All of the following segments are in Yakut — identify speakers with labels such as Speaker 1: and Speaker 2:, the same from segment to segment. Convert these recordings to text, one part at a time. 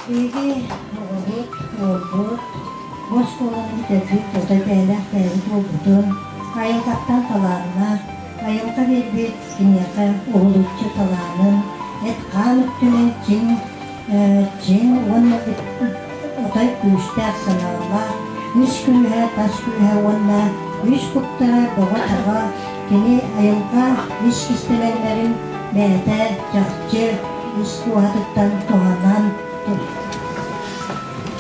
Speaker 1: Биһиги оҕобут, уолбут бу оскуоланы бүтэрбит тута бэйэлээх бэйэбит уолбутун айылҕаттан талааннаах, айылҕа биэрбит киниэхэ уһулуччу талаанын, эт-хаан өттүнэн чиҥ, чиҥ уонна отой күүстээх санаалаах, үс күүһэ, тас күүһэ уонна үс куттара бөҕө-таҕа кини айылҕа ис кистэлэҥнэрин бэйэтэ чахчы ис дууһатыттан туһанан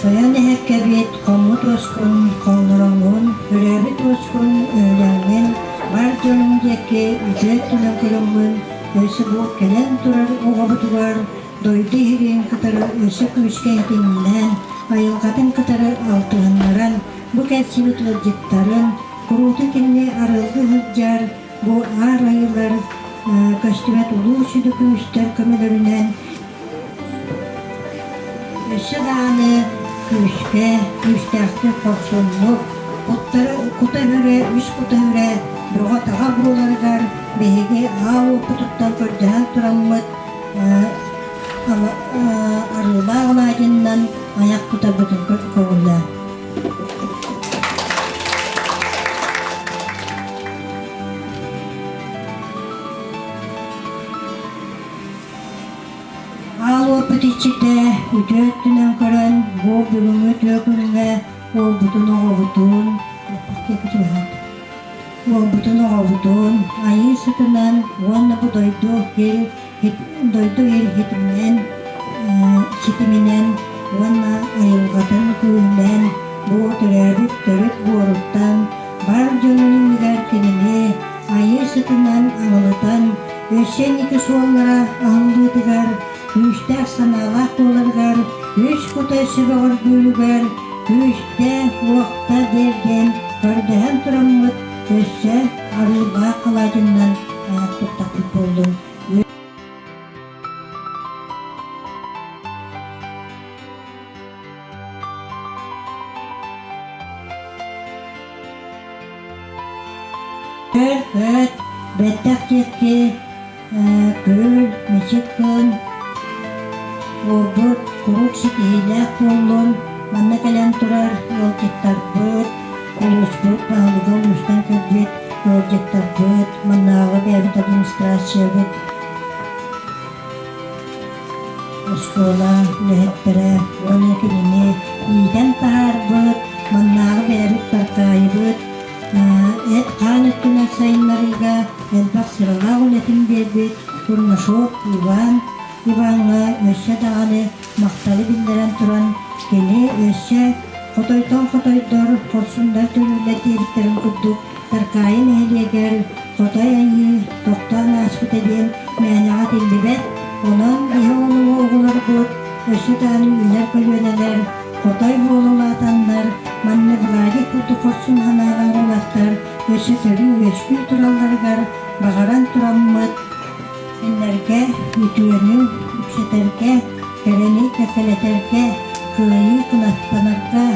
Speaker 1: Тойон эһэккэбит хоммут уоскун хоҥнороҥҥун, өрөөбүт уоскун өһүлэҥҥин, бар дьонуҥ диэки үтүө өттүнэн көрөҥҥүн, өссө бу кэлэн турар оҕобутугар дойду иһигин кытары өссө күүскэ этиҥнээн, айылҕатын кытары алтыһыннаран, бу кэлсибит ыалдьыттарын, куруутун кинини арыаллыы сылдьар бу аар айыылар көстүбэт улуу сүдү күүстэр көмөлөрүнэн өссө даҕаны күүскэ, күүстээхтик хорсуннук, куттары кута-үрэ, үс кута-үрэ бөҕө-таҕа буоларыгар биһиги аал уоппутуттан көрдөһөн тураммыт арыылаах алаадьыннан айах тутарбытын көҕүлээ. Аал уоппут иччитэ үтүө өттүнэн көрөн, бу бүгүҥҥү үтүө күҥҥэ уолбутун оҕобутун уолбутун оҕобутун айыы сытынан уонна бу дойду ил дойду ил ситиминэн ситиминэн уонна айылҕатын күүһүнэн бу төрөөбүт төрүт буоруттан бар дьонун иннигэр кинини айыы сытынан аҥылытан өссө инники суоллара аһыллыытыгар күүстээх санаалаах буоларыгар үс кута өссө бөҕөргүүрүгэр күүстээх уохта биэрдиэн көрдөһөн тураммыт өссө арыылаах алаадьыннан айах туттахпыт буоллун. Өр-өт, бэттэх диэки күөл, мичик кыын, уолбут куруук ситиһиилээх буоллун, манна кэлэн турар ыалдьыттарбыт, улууспут баһылыга улуустан кэлбит ыалдьыттарбыт, маннааҕы бэйэбит администрациябыт, оскуола үлэһиттэрэ уонна кинини иитэн таһаарбыт, маннааҕы бэйэбит Таркаайыбыт эт-хаан өттүнэн сайыннарыыга элбэх сыралаах үлэтин биэрбит Бурнашов Иван Иваҥҥа өссө даҕаны махталы биллэрэн туран, кини өссө хотойтон хотойдор хорсуннар төрүүллэр диэбиттэрин курдук Таркаайы нэһилиэгэр Хотой Айыы тохтоон ааспыта диэн мээнэҕэ этиллибэт, онон биһи оҕолорбут өссө даҕаны үүнэр көлүөнэлэр Хотой буола улаатаннар, манна Владик курдук хорсун санаалаах уолаттар өссө төрүү-үөскүү туралларыгар баҕаран тураммыт, кинилэргэ үтүөнү үксэтэргэ, кэрэни кэккэлэтэргэ, кыайыы кынаттанарга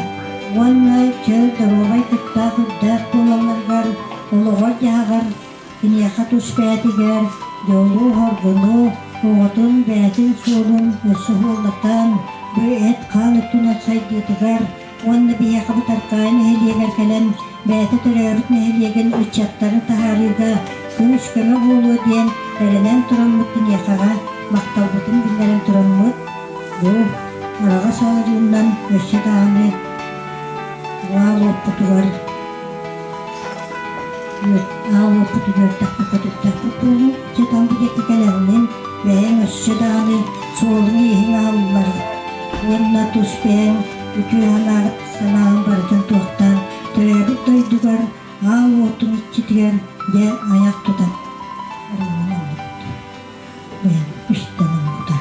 Speaker 1: уонна чөл доруобай кыттаах үрдээх буолалларыгар олоҕор-дьаһаҕар киниэхэ тус бэйэтигэр дьолу-соргуну, оҕотун бэйэтин суолун өссө уһуллатан, бу эт-хаан өттүнэн сайдыытыгар уонна биһиэхэ бу Таркаайы нэһилиэгэр кэлэн бэйэтэ төрөөбүт нэһилиэгин ыччаттарын таһаарыыга күүс-көмө буолуо диэн эрэнэн тураммыт киниэхэҕэ махталбытын биллэрэн тураммыт бу араҕас аларыыннан өссө даҕаны уаал уоппутугар аал уоппутугар үөрдэхпит буолуу дьэ там бу диэки кэлэҥҥин бэйэҥ өссө даҕаны суолуҥ-ииһиҥ аһыллар уонна тус бэйэҥ үтүө санааҕыт санааҕын барытын туохтаан төрөөбүт дойдугар аал уотун иччитигэр дьэ айах тутан арыынан оннубут бэйэм үстэн оннута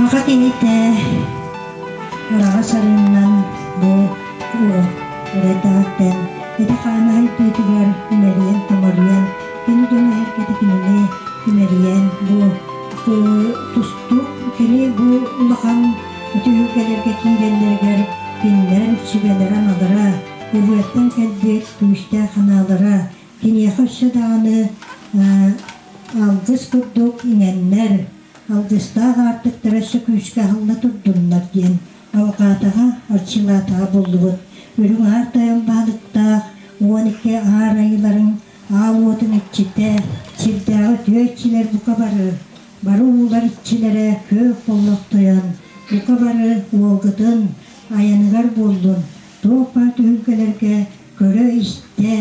Speaker 1: Аҕа киһитэ араҕас арыынан бу урэдаактан этэ-хаана хайдыытыгар имэрийэн-томоруйан, кини дьоно эһэргэтэ кинини имэрийэн бу тустуук кини бу улахан түһүлгэлэргэ киирэллэригэр Кинилэр сүбэлэрэ-амалара, ырыаттан кэлбит күүстээх санаалара киниэхэ өссө даҕаны алгыс курдук иҥэннэр, алгыстаах аартыктара өссө күүскэ аһылла турдуннар диэн алҕаатаҕа, арчылаатаҕа буллубут. Үрүҥ Аар Тойон баһылыктаах 12 аар айыыларын аал уотун иччитэ, сирдээҕи үтүө иччилэр бука бары, бары уулар иччилэрэ күөх боллох тойон, бука бары уолгутун айаныгар буоллун, туох баар түһүлгэлэргэ көрө-истэ,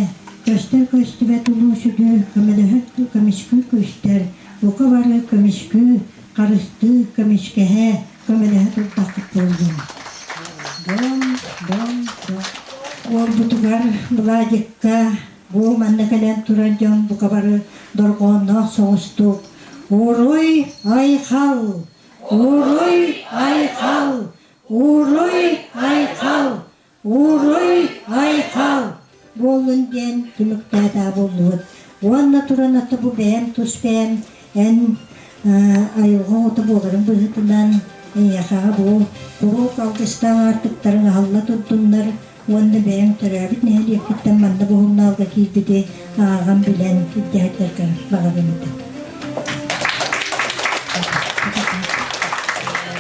Speaker 1: көстөр-көстүбэт улуу сүдү көмөлөһөр көмүскүүр күүстэр, бука бары көмүскүү, харыстыы, көмүскэһэ, көмөлөһө турдаххыт буоллун. Дом, дом, дом. Уолбутугар Владикка бу манна кэлэн турар дьон бука бары дорҕоонноох соҕустук «Уруй айхал! Уруй айхал! Уруй айхал! Уруй айхал!» буоллун диэн түмүктээтэ буоллубут. Уонна туран ата бу бэйэм тус бэйэм эн айылҕа оҕото буоларын быһыытынан эйиэхэҕэ бу куруук алгыстаах аартыктарыҥ аһылла турдуннар уонна бэйэҥ төрөөбүт нэһилиэккиттэн манна буһуннаалга киирбити ааҕан билэн ирдэһэргэр баҕарым этэ.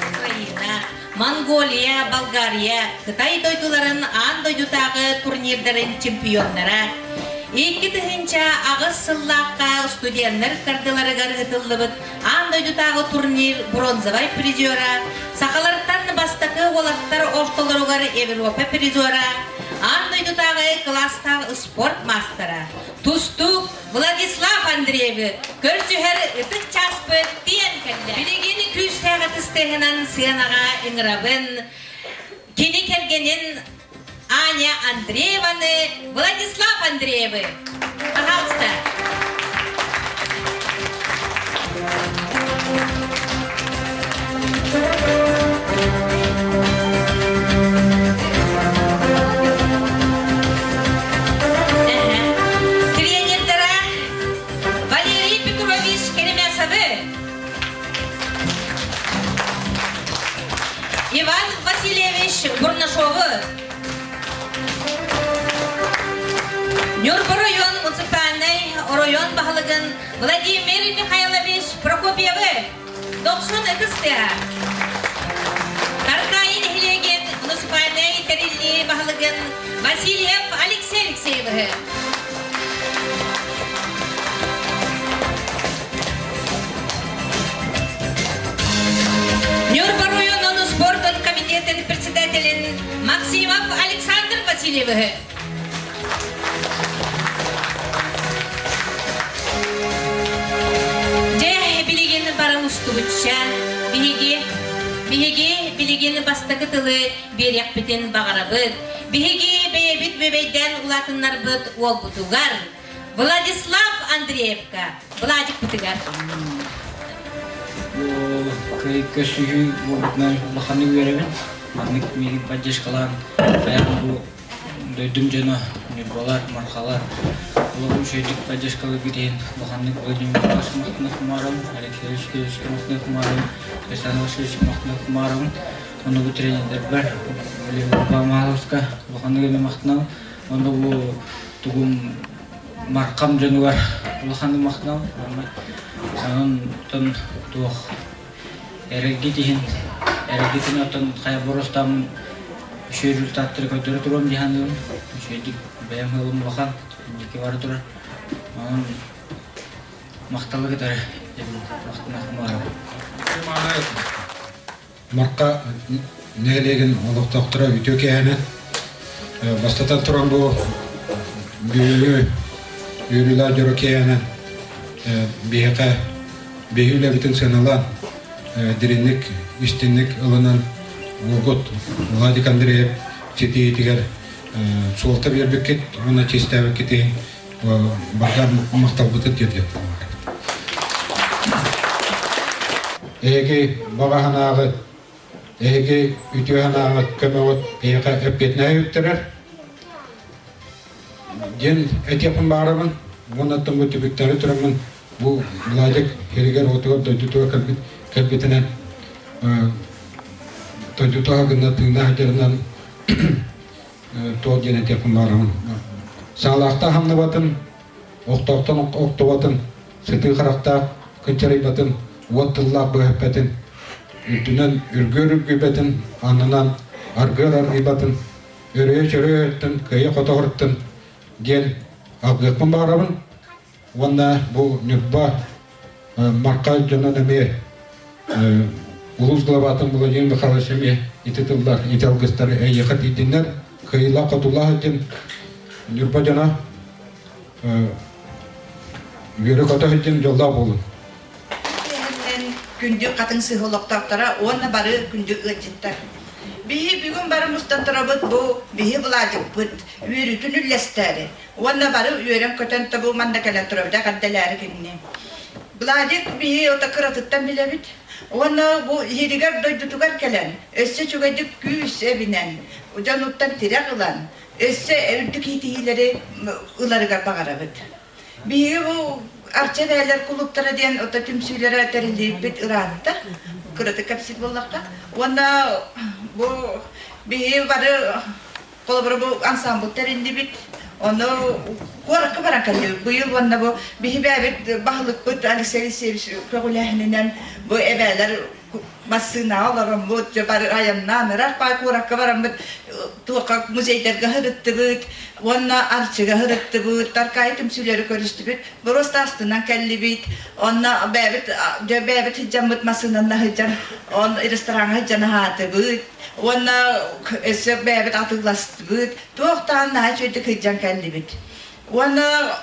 Speaker 2: Украина, Монголия, Болгария, Кытай дойдуларын аан дойдутааҕы турнирдарын чемпионнара. 2008 сыллаахха студеннар ыккардыларыгар ыытыллыбыт аан дойдутааҕы турнир бронзовай призера, сахалартан бастакы уолаттар ортолоругар Европа призера, аан дойдутааҕы кылаастаах спорт маастара, тустуук Владислав Андреевы көрсүһэр ытык чааспыт тиийэн кэллэ. Билигин күүстээх ытыстыһынан сыанаҕа ыҥырабын. Кини кэргэнин Аня Андрееваны, Владислав Андреевы. Пожалуйста. Тренердара Валерий Петрович Керемясовы, Иван Васильевич Бурнашовы, Ньурба район муниципальнай оройуон баһылыгын Владимир Михайлович Прокопьевы, Дохсун ытыс тыаһа. Таркаайы нэһилиэгин муниципальнай тэриллии баһылыгын Васильев Алексей Алексеевиһы. Ньурба районун спордун комитетин председателин Максимов Александр Васильевиһы. Дьэ, билигин баран устубучча, биһиги, биһиги билигин бастакы тылы биэриэхпитин баҕарабыт. Биһиги бэйэбит бүөбэйдээн улаатыннарбыт уолбутугар Владислав Андреевка, Владикпытыгар.
Speaker 3: Көрсүһүү буолбутунан улаханнык үөрэбин. Маннык миигин поддержкалаан хайаан бу Дойдум дьоно, ньурбалар, мархалар олоҕу үчүгэйдик поддержкалыыргыт иһин улаханнык Владимир Николаевич Махтанов-Кумаровын, Алексей Алексеевич Махтанов-Кумаровын, Александр Васильевич Махтанов-Кумаровын, уонна бу тренердэрбэр Владимир Михайловска улаханнык эмиэ махтанабын. Уонна бу тугум Мархам дьонугар улаханнык махтанабын. Онон туох Эрэлгит иһин, эрэлгитин оттон хайа боруостааммын үчүгэй результаттары көрдөрө туруом дии саныыбын. Үчүгэйдик бэйэм сыалым улахан, инники бара турар. Онон махталы кытары махтанахым
Speaker 4: Марха нэһилиэгин олохтоохторо үтүө киэһэнэн бастатан туран бу бүгүҥҥү үөрүүлээх дьоро киэһэнэн биһиэхэ биһи үлэбитин сыаналаан дириҥник истиҥник ылынан уолгут Владик Андреев ситиһиитигэр суолта биэрбиккит уонна чиэстээбиккит иһин барҕа махталбытын тиэрдиэхпит. Эһиги баҕа санааҕыт, эһиги үтүө санааҕыт көмөҕүт эһиэхэ эппиэтинэһи үктэрэр диэн этиэхпин баҕарабын. Уонна оттон бу түбүктэри тураммын бу Владик сиригэр-уотугар дойдутугар кэлбит кэлбитинэн дойдутуга гына тыыннаах дьарынан. Туох диэн этиэхпин баҕарабын. Саалаахтаах хамнабатын, охтоохтон охтубатын, сытыы харахтаах кынчарыйбатын, уот тыллаах быһаппатын, үрдүнэн үргүөр үргүйбэтин, аннынан аргыар аргыйбатын, өрөйө-чөрөйө өттүн кыайа-хото охоруттун диэн алгыахпын баҕарабын. Уонна бу Ньурба Марха дьонун эмиэ улуус главатын Владимир Михайлович эмиэ ити тыллар, ити алгыстары эйиэхэ тиийдиннэр, кыайыылаах-хотуулаах диэн Ньурба дьоно үөрэ-көтө сылдьан дьоллоох буолун.
Speaker 5: Күндү хатыҥ сыһы олохтоохторо уонна бары күндү ыалдьыттар. Биһи бүгүн бары мустан турабыт бу биһи Владикпыт үөрүүтүн үллэстээри Уонна бары үөрэн-көтөн тобу манна кэлэн турабыт эҕэрдэлээри кинини. Владик биһи ото кыратыттан билэбит. Уонна бу иһиригэр дойдутугар кэлэн, өссө үчүгэйдик күүс эбинэн, дьонуттан тирэх ылан, өссө үрдүк иитиһиилэри ыларыгар баҕарабыт. Биһиги бу Арчы эбээлэр кулууптара диэн ото түмсүүлэрэ тэриллибит ыраатта, кыратык кэпсиир буоллахха. Уонна бу биһиги бары Холобура, бу ансамбль тэриллибит. Ону куоракка баран кэллибит. Быйыл уонна бу биһи бэйэбит баһылыкпыт Алексей Алексеевич көҕүлээһининэн бу эбээлэр массыынаҕа олороммут, дьэ бары айаннаан ыраах баай куоракка бараммыт туохха музейдарга сырыттыбыт уонна Арчыга сырыттыбыт, Таркаайы түмсүүлэри көрүстүбүт. Боруоста астынан кэллибит. Онно бэйэбит дьэ бэйэбит сылдьаммыт массыынанна сылдьан, он рестораҥҥа сылдьан аһаатыбыт. Уонна өссө бэйэбит атыыластыбыт, туох даҕаны наһаа үчүгэйдик сылдьан кэллибит. Уонна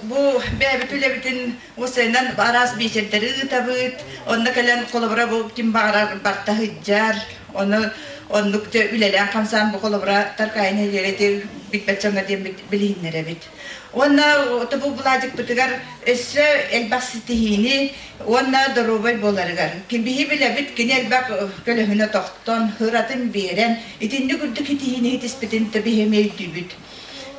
Speaker 5: бу бэйэбит үлэбитин уопсайынан араас биэчэрдэри ыытабыт, онно кэлэн холобура бу ким баҕарар барта сылдьар, ону оннук дьэ үлэлээн хамсаан бу холобура Таркаайы нэһилиэгэ билбэт дьоҥҥо диэн билиһиннэрэбит. Уонна бу Владикпытыгар өссө элбэх ситиһиини уонна доруобай буоларыгар. Биһи билэбит, кини элбэх көлөһүнэ тохтон, ыратын биэрэн, итинник үрдүк ситиһиини ситиспитин да биһи эмиэ өйдүүбүт.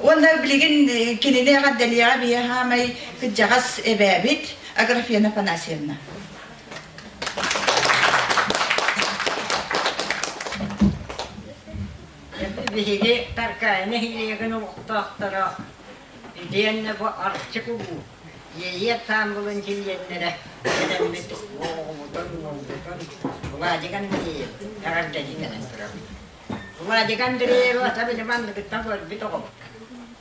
Speaker 5: Уонна билигин кинини эҕэрдэлиэҕэ биһи хаамай кырдьаҕас эбээбит Аграфена Афанасьевна.
Speaker 6: Биһиги Таркаайы нэһилиэгин олохтоохторо итиэннэ бу Арчы кулууп Иэйии ансаамбылын чилиэннэрэ кэлэммит оҕобутун, уолбутун Владик Андреев эҕэрдэлии кэлэн турабыт. Владик Андреевы ата били манныгыттан көрбүт оҕобут.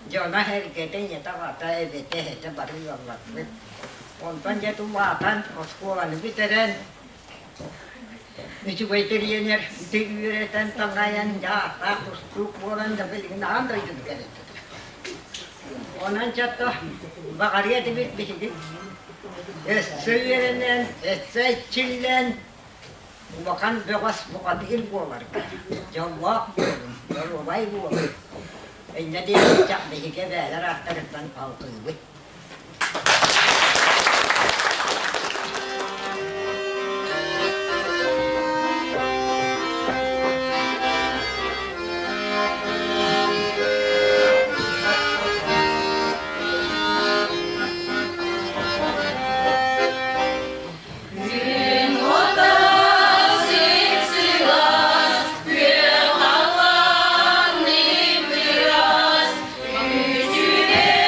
Speaker 6: Дьоно сэргэтэ, ийэтэ, аҕата, эбэтэ, эһэтэ бары ыалларбыт. Онтон дьэ улаатан, оскуоланы бүтэрэн, Үчүгэй тириэньэр үөрэтэн таҥайан дьааттаах тустуук буолан да билигин аан дойдуну кэлэттэ. Онон чатто баҕарыа этибит биһиги өссө үөрэнэн, өссө эрчиллэн улахан бөҕөс бухатыыр буоларга дьоллоох буолун, доруобай буолун. Инньэ диэн биһиги эбээлэр ааттарыттан алгыыбыт.
Speaker 7: Күн уота сып-сылаас, күөх халлаан ып-ыраас, Үчүгэй.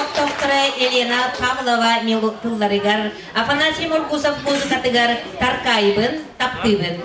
Speaker 2: олохтоохторо Елена Павлова тылларыгар, Афанасий Мургусов музыкатыгар Таркаайыбын таптыыбын.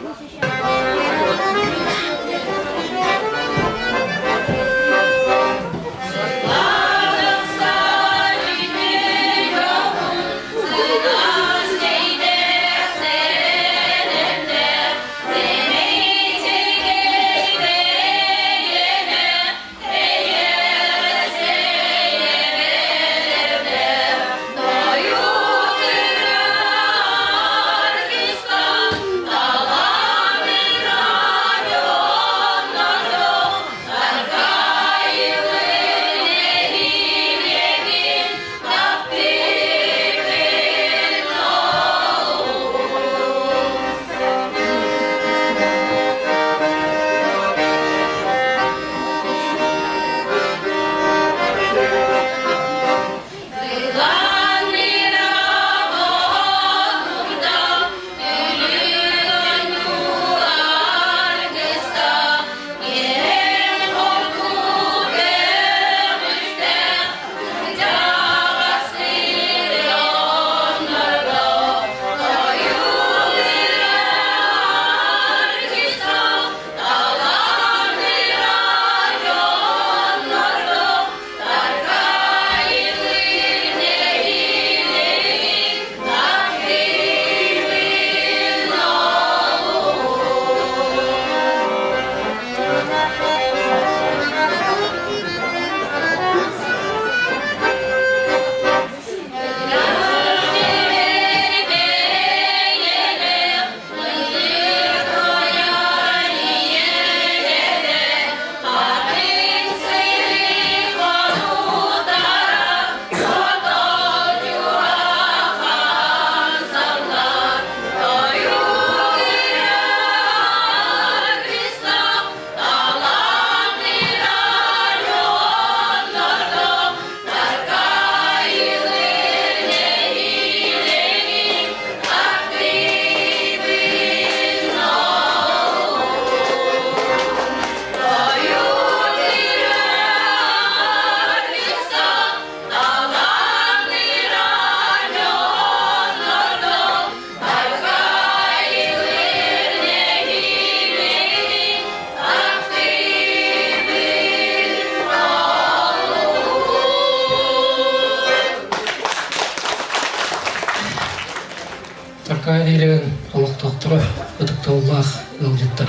Speaker 8: Таркаай нэһилиэгин олохтоохторо, ытыктабыллаах ыалдьыттар.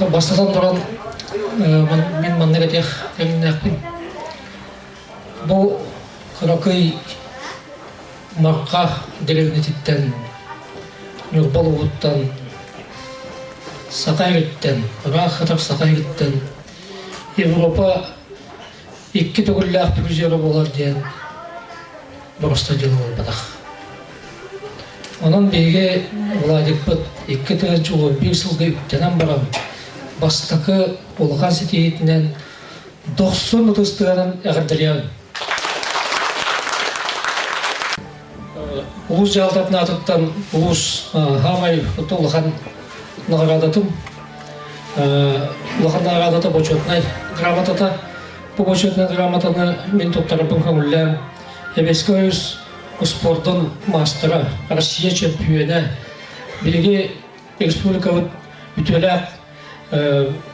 Speaker 8: Бастатан туран, мин маннык этиэх кэмнээхпин. Бу кыракый Марха дэриэбинэтиттэн, Ньурба улууһуттан, Саха сириттэн, ыраах сытар Саха сириттэн Европа икки төгүллээх призера буолар диэн боруста дьыл буолбатах. Онон биһиги Владикпыт 2011 сылга үктэнэн баран бастакы улахан ситиһиитинэн дохсун ытыстыганан эҕэрдэлиэҕиҥ. Улуус дьаһалтатын аатыттан улуус хаамай улахан наҕараадатым улахан наҕараадата бочуотунай грамотата. Бу бочуотунай грамотаны мин туттарарбын көҥүллээн Эбэски Союз спордун маастара, Россия чөмпүйүөнэ, биһиги республикабыт үтүөлээх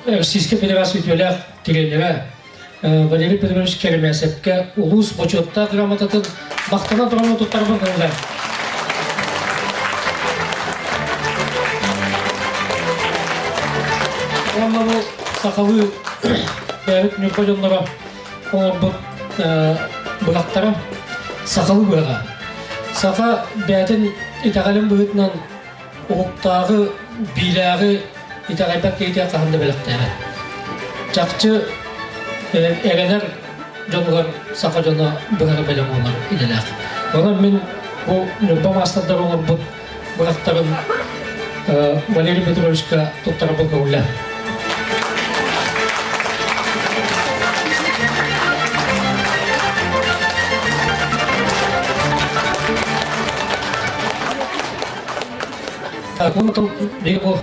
Speaker 8: Российскай Федерация үтүөлээх тренерэ Валерий Петрович Керемясевка улуус бочуоттаах грамотатын махтана туран туттарбын көҥүлэ. Уонна бу сахалыы бэйэбит Ньурба дьонноро оҥорбут быһахтара сахалыы быһаҕа. Саха бэйэтин итэҕэлин быһыытынан уһуктааҕы, биилээҕи итэҕэйбэт киһитэ хаһан да бэлэхтээбэт. Чахчы эрэнэр дьонугар саха дьоно быһаҕы бэлэх уунар идэлээх. Онон мин бу Ньурба маастардар оҥорбут быһахтарын Валерий Петровичка туттарарбын көҥүллээн. Онтон биһиги бу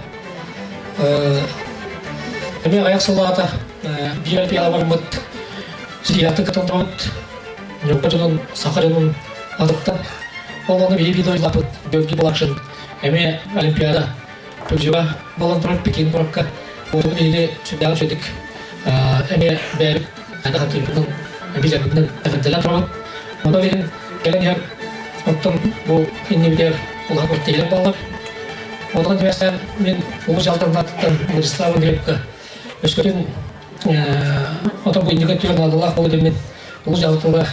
Speaker 8: эмиэ аҕыйах сыллааҕыта биир пиала барбыт. Ситиилээхтик кытыннарбыт Ньурба дьонун, саха дьонун атыттан. Ол ону биһиги дойдулаппыт Георгий Балакшин эмиэ Олимпиада призера буолан турар Пекин куоракка. Уотун биһиги сүрдээх үчүгдүк эмиэ бэйэбит хайдах хантыырбытын билэрбитинэн эҕэрдэлээн турабыт. Онон иһин кэлэн иһэр оттон бу иннибитигэр улахан күрэхтэһиилэр буоллар. Онон түбэстээн мин улуус дьаһалтатыттан Владислав Андреевка өскөтүн Отон бу инники өттүгэр наадалаах буолуо диэммин улуус дьаһалтатыгар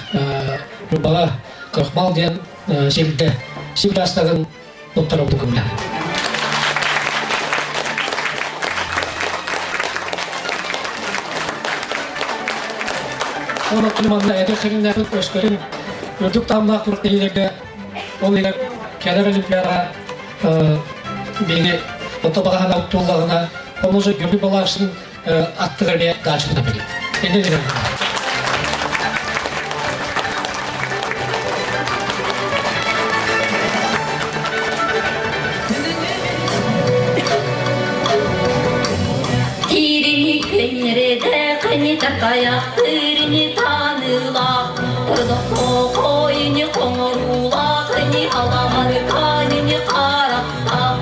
Speaker 8: Ньурбаҕа Крахмал диэн сирдэ сир учаастагын туттарабытын көҥүлэ. Онон манна эдэр сэриннээхпит өскөтүн үрдүк таһымнаах күрэхтэһиилэргэ ол иһигэр кэлэр Олимпиадаҕа биһиги ото баҕаһына туоллаҕына онно Георгий Балашин аттыгар эмиэ даачатына били. Иннин
Speaker 7: Тиирини күннэридэ кини такайахтыырини таныылаах, Тордохоойуни хоҥоруулаах, аламарыкаанини харахтаах,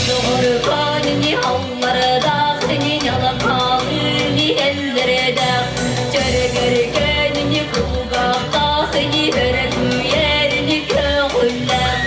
Speaker 7: Дьоҕурукаанини аллардаах, ньалакаалыыни эллэрэдээх, Чөрөгөркөөнүни кулгаахтаах, өрөкүйэрини көҕүллээх.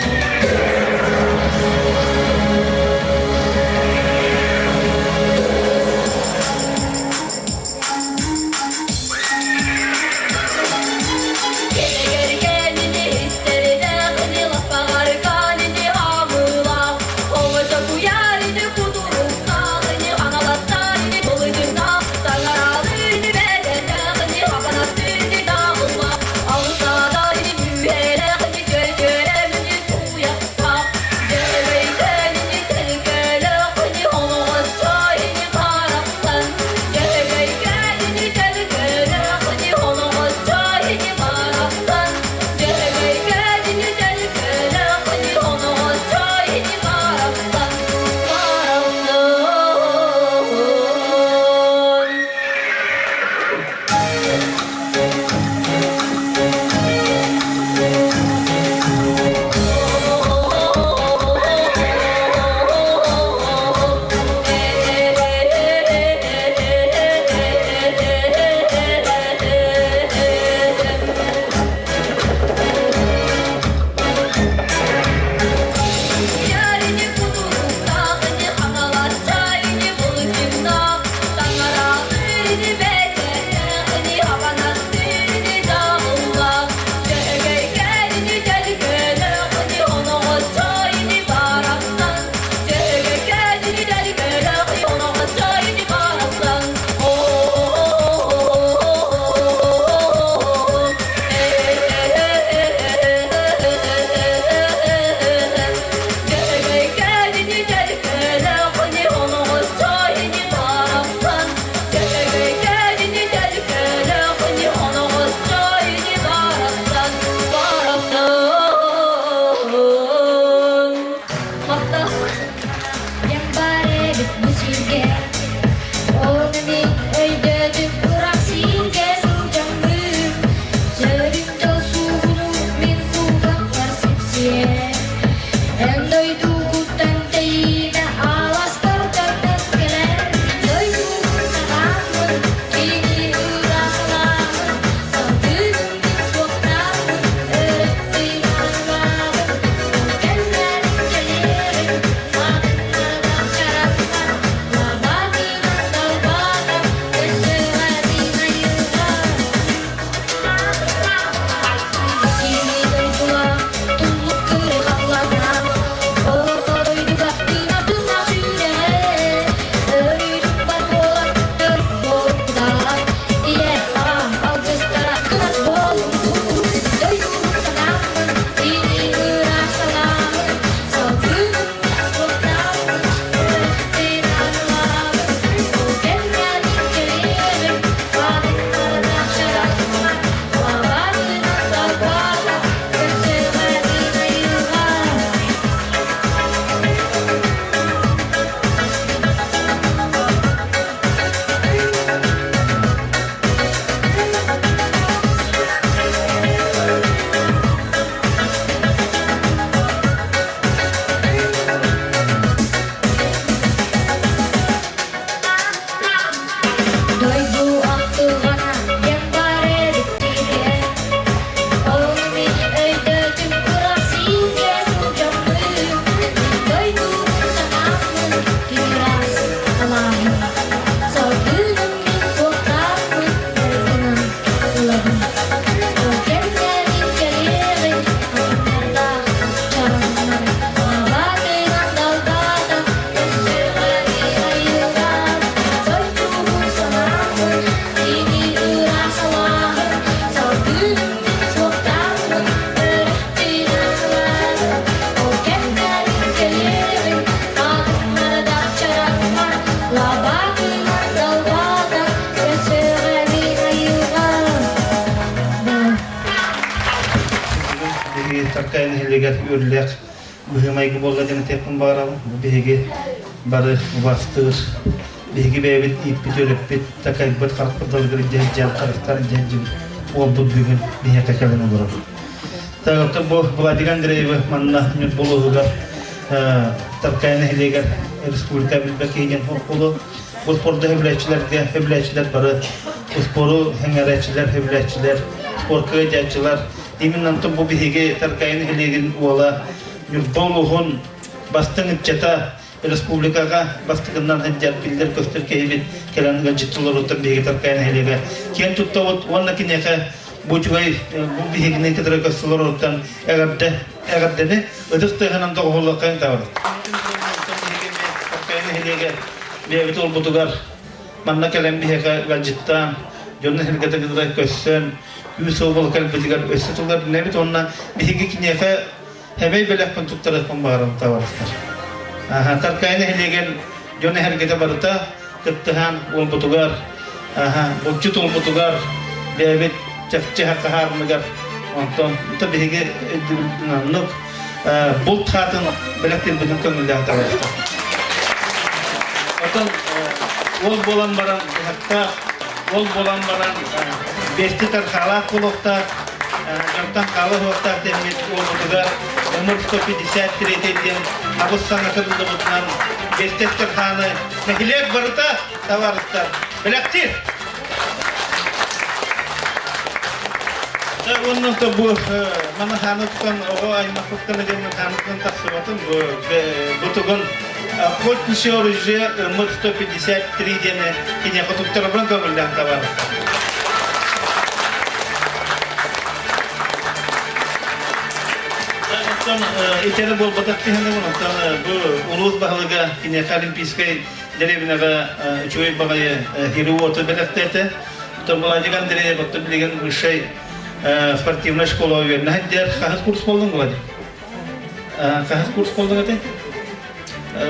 Speaker 9: Таркай нэһилиэгэр үөрүүлээх быһыы-майгы буолла диэн этиэхпин баҕарабын. Бу биһиги бары убастыыр, биһиги бэйэбит ииппит-үөрэппит, такайбыт, харахпыт далыгар дьэһдьээн, харахтар дьэһдьибит уолбут бүгүн биһиэхэ кэлэн олорор. Тагылта бу Владимир Андреевы манна Ньурба улууһугар Таркай нэһилиэгэр республика билбэт киһи диэн холкулу бу спорду хөбүлээччилэргэ хөбүлээччилэр бары спору сэҥээрээччилэр хөбүлээччилэр спорка ыалдьааччылар именно бу биһиги Таркай нэһилиэгин уола Ньурба улууһун бастыҥ ыччата республикаҕа бастакыннан сылдьар биллэр-көстөр киһибит кэлэн ыалдьыттыларуттан биһиги Таркай нэһилиэгэ киэн туттабыт уонна киниэхэ бу үчүгэй бу биһигини кытары көстөлоруттан эҕэрдэ эҕэрдэни ытыс тыаһынан доҕуһуллаххайын табабыт. Таркай нэһилиэгэ бэйэбит уолбутугар манна кэлэн биһиэхэ ыалдьыттаан дьонун сэргэтэ кытары көссөн күүс уол кэлбитигэр өссө тыллар билэбит уонна биһиги киниэхэ Эбэй бэлэхпин туттарыахпын баҕарабын табаарыстар. Таркай нэһилиэгин дьон эһэргэтэ барыта кыттыһан уолбутугар, булчут уолбутугар бэйэбит чахчы хаһаарыныгар онтон биһиги өйдөбүлбүтүн булт хаатын бэлэхтиирбитин көҥүллээх табаарыстар. Оттон уол буолан баран быһахтаах, уол буолан баран биэсти тархаалаах буолуохтаах, Дьонтон хаала суохтаах дэммит уолбутугар Ымыр 153 диэн абыс саҥа кырыллыбытынан Бестестер хааны нэһилиэк барыта табаарыстар бэлэхтиир. Оннон бу маны хааны тутан оҕо аймахпыттан диэн хаанытынан тахсыбатын бу бутугун охотничье оружие Ымыр 153 диэни киниэхэ туттарабын көҥүллээх табаарыстар. Оттон итини буолбатах киһини онтон бу улуус баһылыга киниэхэ Олимпийскай дэриэбинэҕэ үчүгэй баҕайы хири-уоту бэлэхтээтэ. Оттон Владик Андреев оттон билигин высшай спортивнай школа үөрэнэ сылдьар. Хаһыс курс буоллуҥ, Владик? Хаһыс курс буоллуҥ этэй?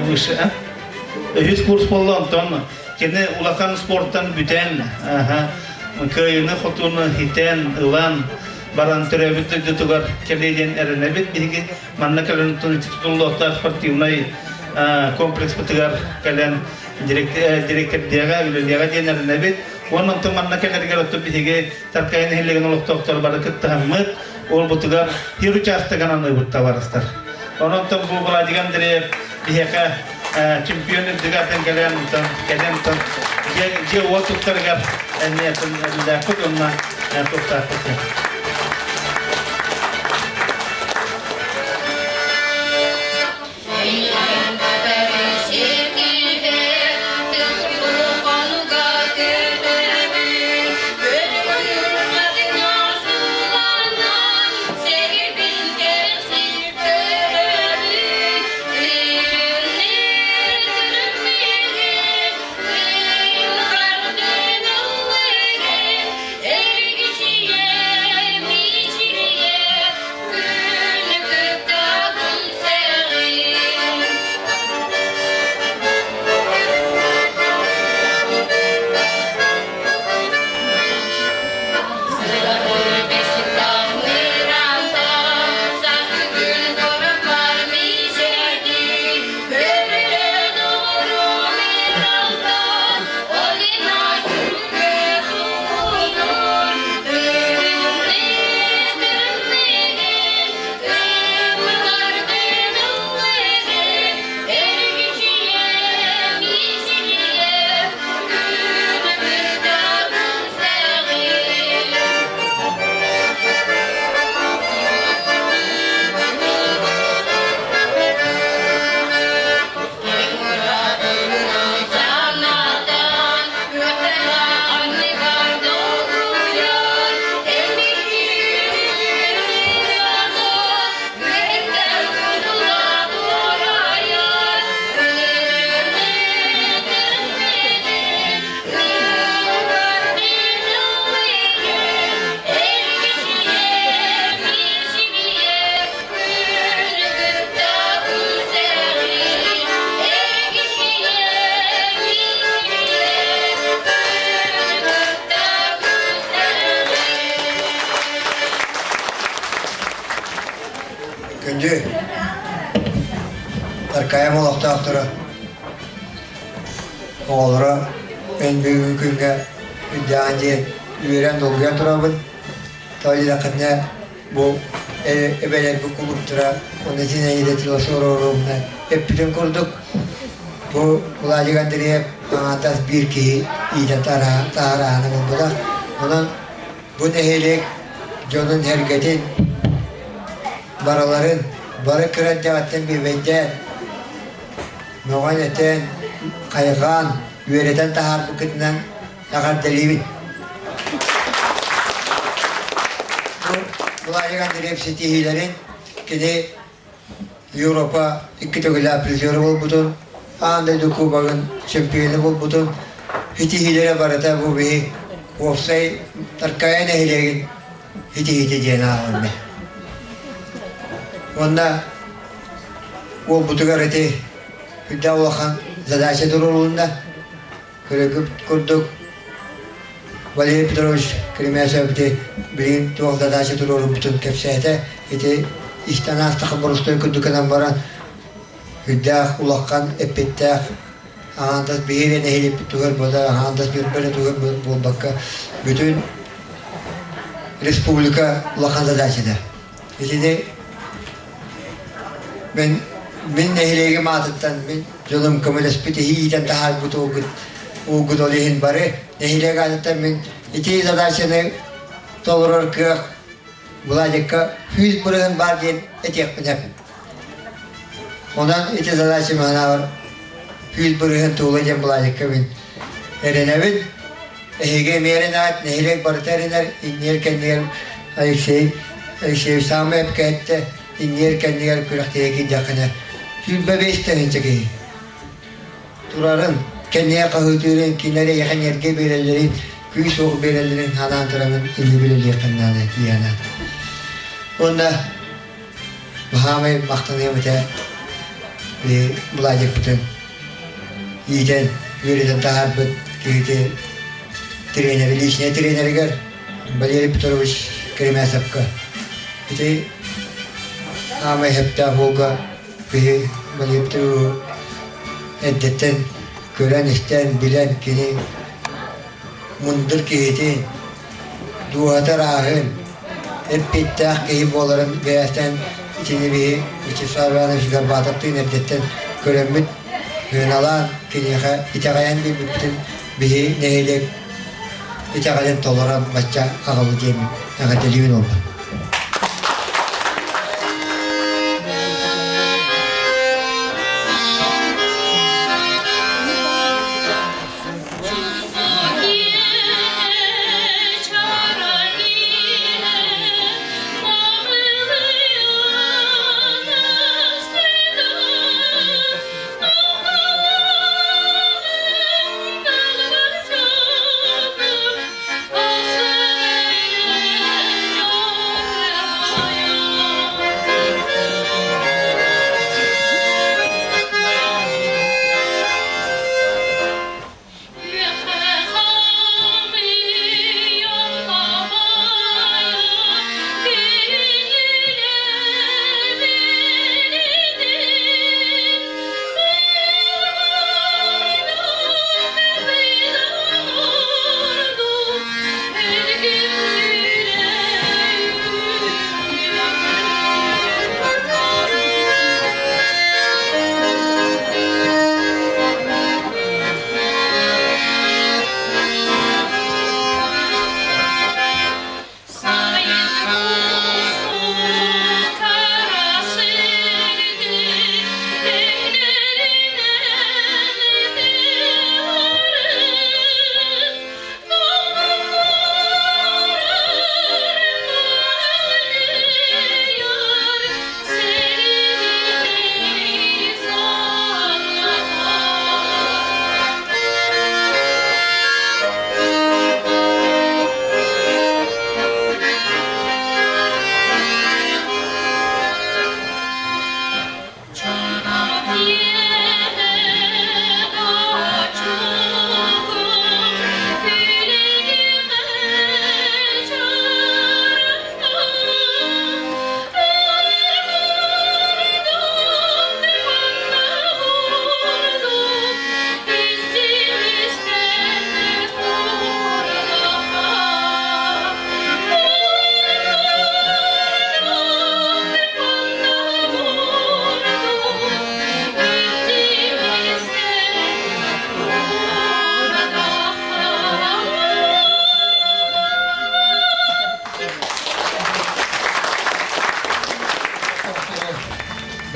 Speaker 9: Выше, а? Үһүс курс буолла, онтон кини улахан спорттан бүтэн, кыайыыны-хотууну хитэн, ылан, баран төрөөбүт дойдутугар кэлиэ диэн эрэнэбит. Биһиги манна кэлэн тутуллуохтаах спортивнай комплекспытыгар кэлэн директордиэҕэ, үлэлиэҕэ диэн эрэнэбит. Уонна онтон манна кэлэригэр оттон биһиги Таркайа нэһилиэгин олохтоохторо бары кыттыһаммыт, уолбутугар тир учаастагын аныыбыт табаарыстар. Онон бу Владик Андреев биһиэхэ чемпион үрдүгэр кэлэн кэлэн дьиэ уот туттарыгар эмиэ үлэлээхпит уонна туттаахпыт.
Speaker 10: Күндү Таркаайым олохтоохторо, оҕолоро эн бүгүҥҥү күҥҥэ үрдээҕин диэн үөрэн долгуйан турабын. Тоҕо диэтэххинэ бу эбэлэрбит кулууптара уонна Зинаида Философовна эппитин курдук бу Владик Андреев аҥаардас биир киһи иитэн таһаарааһына буолбатах. Онон бу нэһилиэк дьонун-сэргэтин барыларын бары кыра эрдэҕиттэн бүөбэйдээн, мөҕөн-этэн, хайҕаан, үөрэтэн таһаарбыккытынан эҕэрдэлиибин. Бу Владик Андреев ситиһиилэрин кини Европа икки төгүлээх призера буолбутун, аан дойду кубогын чемпиона буолбутун ситиһиилэрэ барыта бу биһи уопсай Таркаайа нэһилиэгин ситиһиитэ диэн ааҕынна. Уонна уолбутугар ити үрдэ улахан задача туруорулунна. Көрөкүп курдук Валерий Петрович Кремясов ити билигин туох задача туруорбутун кэпсээтэ. Ити истэн аастаха боростуой курдук гынан баран үрдээх улахан эппиттээх аҥаардас биһиги нэһилиэкпит тугар буолар, аҥаардас Ньурба тугар буолбакка бүтүн республика улахан задачата. Итини Мин мин нэһилиэгим аатыттан мин дьонум көмөлөспүт иһиитэн таһаарбыт уугут уугут ол иһин бары нэһилиэк аатыттан мин ити задачаны толорор кыах Владикка 100% баар диэн этиэхпин сөп. Онон ити задача манаабар 100% туола диэн Владикка мин эрэнэбин. Эһиги эмиэ эрэнэҕит, нэһилиэк барыта эрэнэр, иннигэр кэннигэр Алексей Алексеевич саамай эпкэттэ, иннигэр кэннигэр күрэхтэһиэ киирдэххинэ 25 тыһыынча киһи турарын, кэннигэр хаһыытыырын, кинилэр эйиэхэ энергия биэрэллэрин, күүс-уох биэрэллэрин санаан тураммын инни билэлиэххин наада тиийэн Уонна баһаамай махтаныам этэ Владикпытын иитэн, үөрэтэн таһаарбыт киһити тренер, личнэй тренеригэр Валерий Петрович Кремясовка. Ити аамай сөптөөх уолга биһи Валерий Петровиһы эрдэттэн көрөн-истэн, билэн кини мындыр киһитин, дууһата ырааһын, эппиттээх киһи буоларын бэйэтин итини биһи Вячеслав Иванович Горбатовтыын эрдэттэн көрөммүт, сыаналаан киниэхэ итэҕэйэн биэрбиппитин биһи нэһилиэк итэҕэлин толорон бачча аҕалла диэммин эҕэрдэлиибин уолбун.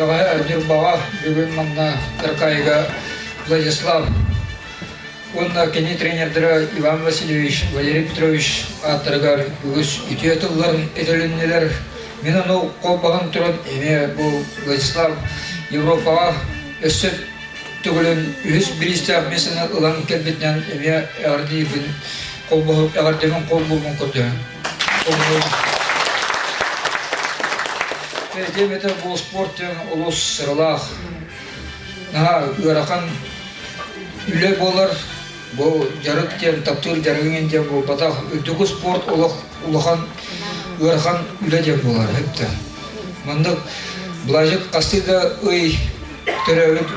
Speaker 11: Бэҕэһээ Ньурбаҕа, бүгүн манна Таркаайыга Владислав уонна кини тренердэрэ Иван Васильевич, Валерий Петрович ааттарыгар үгүс үтүө тыллар этилиннилэр. Мин ону холбоһон туран эмиэ бу Владислав Европаҕа өссө төгүлүн үһүс бириистээх миэстэни ылан кэлбитинэн эмиэ эҕэрдиибин холбоһук эҕэрдэбин холбуубун көрдөһөн. Этиэм этэ бу спорт диэн олус сыралаах, наһаа ыарахан үлэ буолар. Бу дьарык диэн таптыыр дьарыгыҥ диэн буолбатах. Үрдүкү спорт олох улахан ыарахан үлэ диэн буолар эптэ. Маннык Блажик хастыы да ый төрөөбүт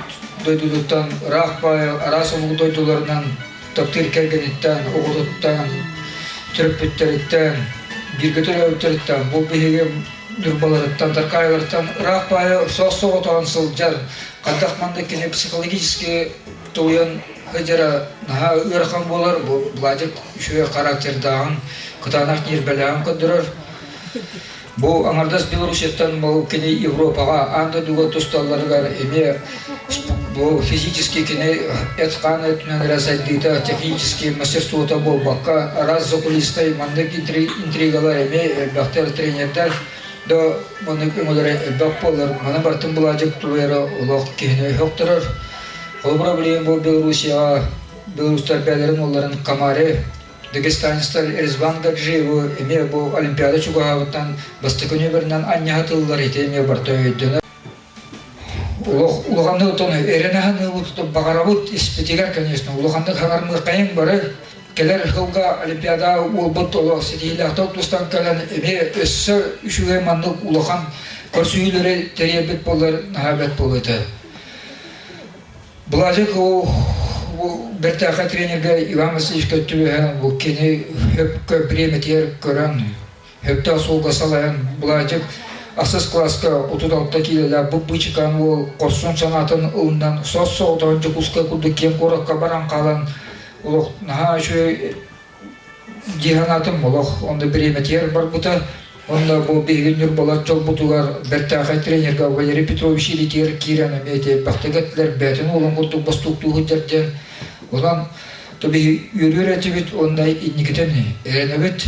Speaker 11: дойдутуттан ыраах баайы араас омук дойдуларынан таптыыр кэргэниттэн, оҕотуттан, төрөппүттэриттэн, бииргэ төрөөбүттэриттэн, бу биһиги Ньурбаларыттан, Таркаайыларыттан ыраах баайы соос-соҕотоҕун сылдьар, хайдах манна кини психологически тулуйан сылдьара наһаа ыарахан буолар, бу Владик үчүгэй характердааҕын, кытаанах ньиэрбэлээҕин көрдөрөр. Бу аҥардас Белоруссияттан бу кини Европаҕа, аан дойдуга тусталларыгар эмиэ бу физически кини эт-хаан өттүнэн эрэ сайдыыта, технически мастерствота буолбакка, араас закулистай маннык интригалар эмиэ элбэхтэр тренердэр да маннык өҥөлөрө элбэх буолар. Маны барытын былаадьык тулуйара олох киһини өһөхтөрөр. Холобура билигин бу Белоруссияҕа белорустар бэйэлэрин уолларын Камаре Дагестанецтар Резван Гаджиеву эмиэ бу Олимпиада чугаһаабыттан бастакы нүөмэринэн анньаһа тыллар ити эмиэ барыта өйдөнөр. Олох улаханнык отон эрэнэ саныыбыт баҕарабыт испитигэр, конечно, улаханнык хаҥармыаххайыҥ бары кэлэр сылга Олимпиада уолбут олох ситиһиилээхтик тустан кэлэн эмиэ өссө үчүгэй маннык улахан көрсүһүүлэри тэрийэрбит буоллар наһаа бэрт буолуо этэ. Блажик бэртээхэй тренергэ Иван Васильевичка түбэһэн бу кини хөпкө бириэмэтигэр көрөн хөптөөх суолга салайан Блажик ахсыс кылааска 36 киилэлээх бу быычыкаан уол хорсун санаатын ылынан сос-соҕотоҕун Дьокуускай курдук киэҥ куоракка баран хаалан олох наһаа үчүгэй Дии санаатым, олох онно бириэмэтигэр барбыта. Онно бу биһиги Ньурбалар дьолбутугар бэртээхэй тренергэ Валерий Петрович илиитигэр киирэн эмиэ элбэхтик этилэр, бэйэтин уолун курдук бостууктуу сылдьар диэн. Онон то биһи үөрүөр этибит уонна инникитин эрэнэбит.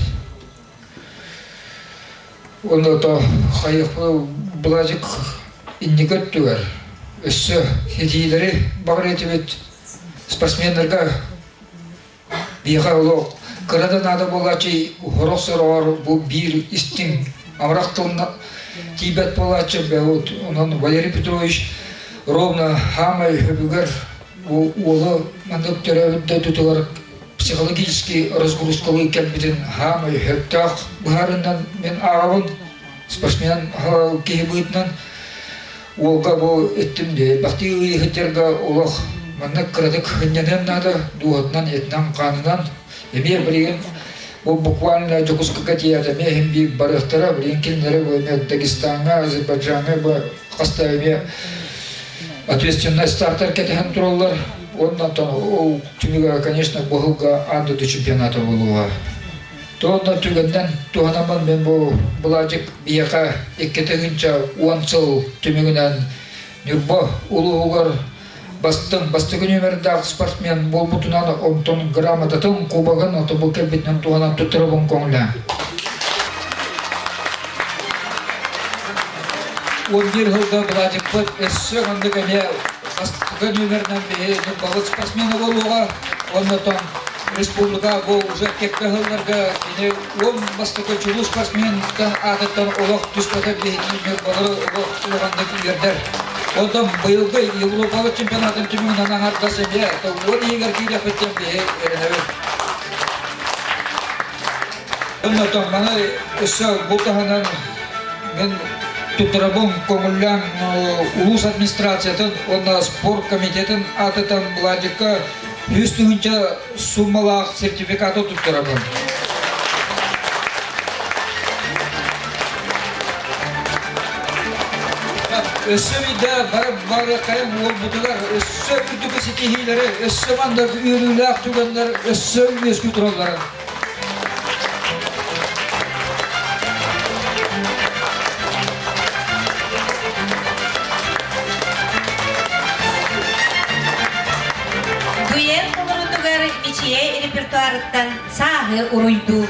Speaker 11: Онно то хайых Былажик инники өттүгэр өссө ситиилэри баҕар этибит спортсменнарга Биһиэхэ олох кыра да наада буолааччы сорох сороҕор бу биир истиҥ амарах тылына тиийбэт буолааччы бэйэбит онон Валерий Петрович ровно хаамай өбүгэр бу уолу маннык төрөөбүт дойдутугар психологически разгрузкалыы кэлбитин хаамай сөптөөх быһаарынан мин ааҕабын спортсмен киһи быһыытынан Уолга бу эттим дии, элбэхтии ыйыһыттарга олох маннык кыратык сынньаныан наада, дууһатынан, этинэн-хаанынан. Эмиэ билигин бу буквально Дьокуускайга тиийээт эмиэ иһин биир барыахтара, билигин кинилэри бу эмиэ Дагестаҥҥа, Азербайджаҥҥа бу хаста эмиэ ответственный стартар кэтэһэн тураллар. Уонна онтон ол түмүгэ, конечно, бу сылга аан дойду чемпионата буолуоҕа. Туонна түгэнинэн туһанаммын мин бу Былаадьык биһиэхэ 2010 сыл түмүгүнэн Ньурба улууһугар бастыҥ бастакы нүөмэрдээх спортсмен буолбутунан онтон грамотатын, кубогын отобу кэлбитинэн туһанан туттарабын көҥүлэ. 11 сылга Былаадьыкпыт өссө маннык эмиэ бастакы нүөмэринэн биһи Ньурбабыт спортсмена буолуоҕа. Оннотон республика бу уже кэккэ сылларга кини уон бастакы чулуу спортсментан аатыттан олох түспэтэ биһиги Ньурбалары олох улаханнык үөрдэр. Онтон быйылгы Европа чемпионатын түмүгүнэн аҥардас эмиэ уон иһигэр киириэхпиттэн биһи эрэнэбит. Оннотон маны өссө бу таһынан мен туттарабын көҥүллээн улуус администрациятын уонна спорт комитетын аатыттан Владикка 100 тыһыынча суммалаах сертификаты туттарабын. Өссө биирдэ бары барыаххайым уолбутугар өссө үрдүкү ситиһиилэри, өссө маннык үөрүүлээх түгэннэр өссө үөскүү туралларын.
Speaker 2: хаарыттан сааһы уруйдуур.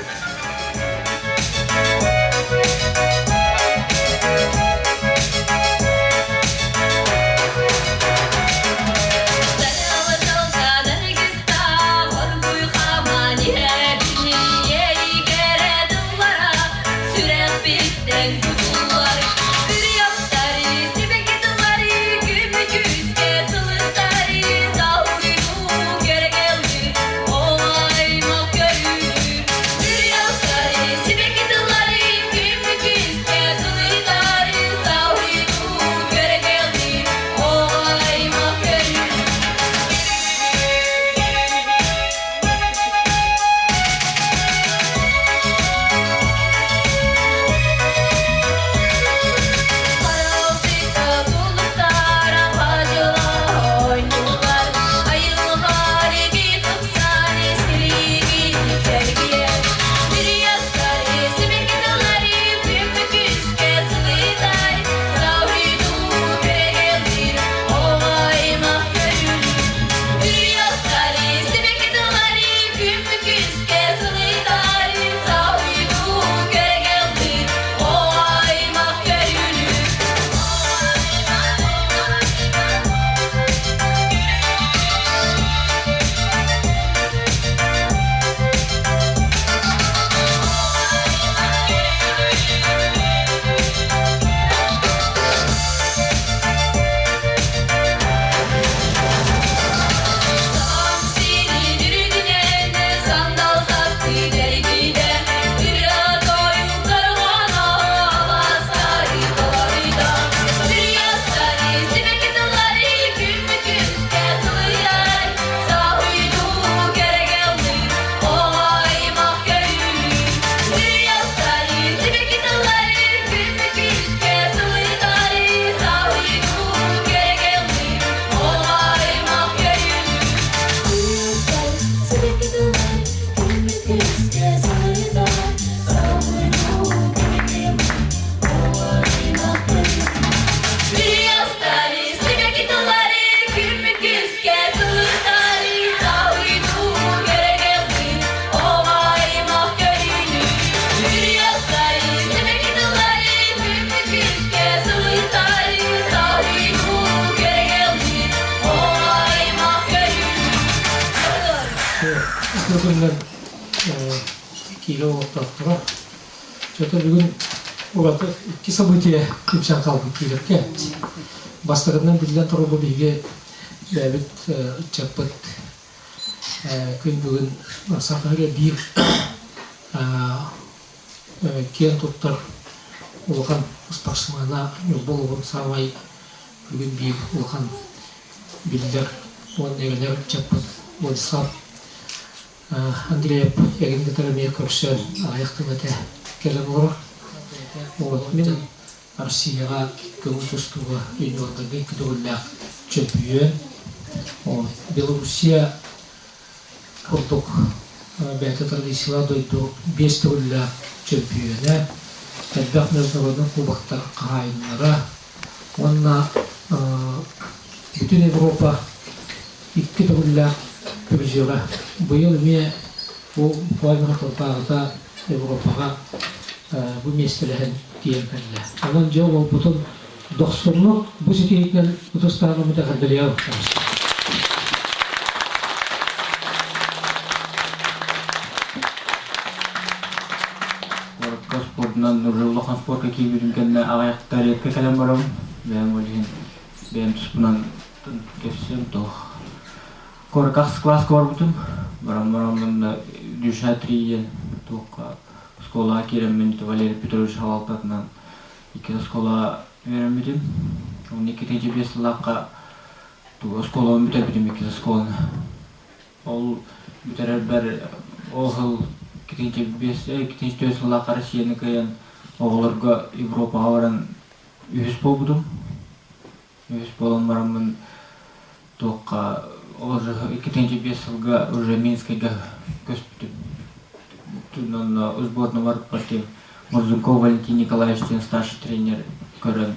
Speaker 8: Күннэр киилэ олохтоохторо. Чото бүгүн ураты икки событие түмсэн хаалбыт киилэргэ. Бастакынан биллэн турар бу биһиги бэйэбит ыччаппыт күн бүгүн Саха сирэ биир киэн туттар улахан спортсмена Ньурба улууһун саамай бүгүн биир улахан биллэр уонна эрэнэр ыччаппыт Владислав Андреев эрин кытары эмиэ көрсөн аҕыйах тыл этэ кэлэн олорор. Вот мин Россияҕа көҥүл тустууга юниордарга икки төгүллээх чөмпүйүөн. Белоруссия курдук бэйэтэ традициялаах дойду биэс төгүллээх чөмпүйүөнэ, элбэх международный кубоктар хаһаайыннара уонна бүтүн Европа икки төгүллээх призера. Быйыл эмиэ бу буквально соторутааҕыта Европаҕа бу миэстэлэһэн тиийэн кэллэ. Онон дьэ уолбутун дохсуннук бу ситиһиитинэн ытыстааныммыт эҕэрдэлиэҕэ
Speaker 3: Куоракка спордунан уже улахан спорка киирбитим кэннэ аҕыйахта редко кэлэн барабын. Бэйэм ол иһин бэйэм туспунан кэпсиэм туох. Куоракка ахсыс класска барбытым. Баран бараммын Душа 3 диэн туохха оскуолаҕа киирэммин Валерий Петрович салалтатынан икки оскуолаҕа үөрэммитим. Уонна иккитинчи биэс сыллаахха оскуолабын бүтэрбитим иккис оскуоланы. Ол бүтэрэрбэр ол сыл иккитинчи биэс иккитинчи түөрт сыллаахха Россияны кыайан оҕолорго Европаҕа баран үһүс буолбутум. Үһүс буолан бараммын туохха уже иккитинчи биэс сылга уже Минскэйгэ көспүтүм. Онно сборная барыппар Мурзунков Валентин Николаевич диэн старший тренер көрөн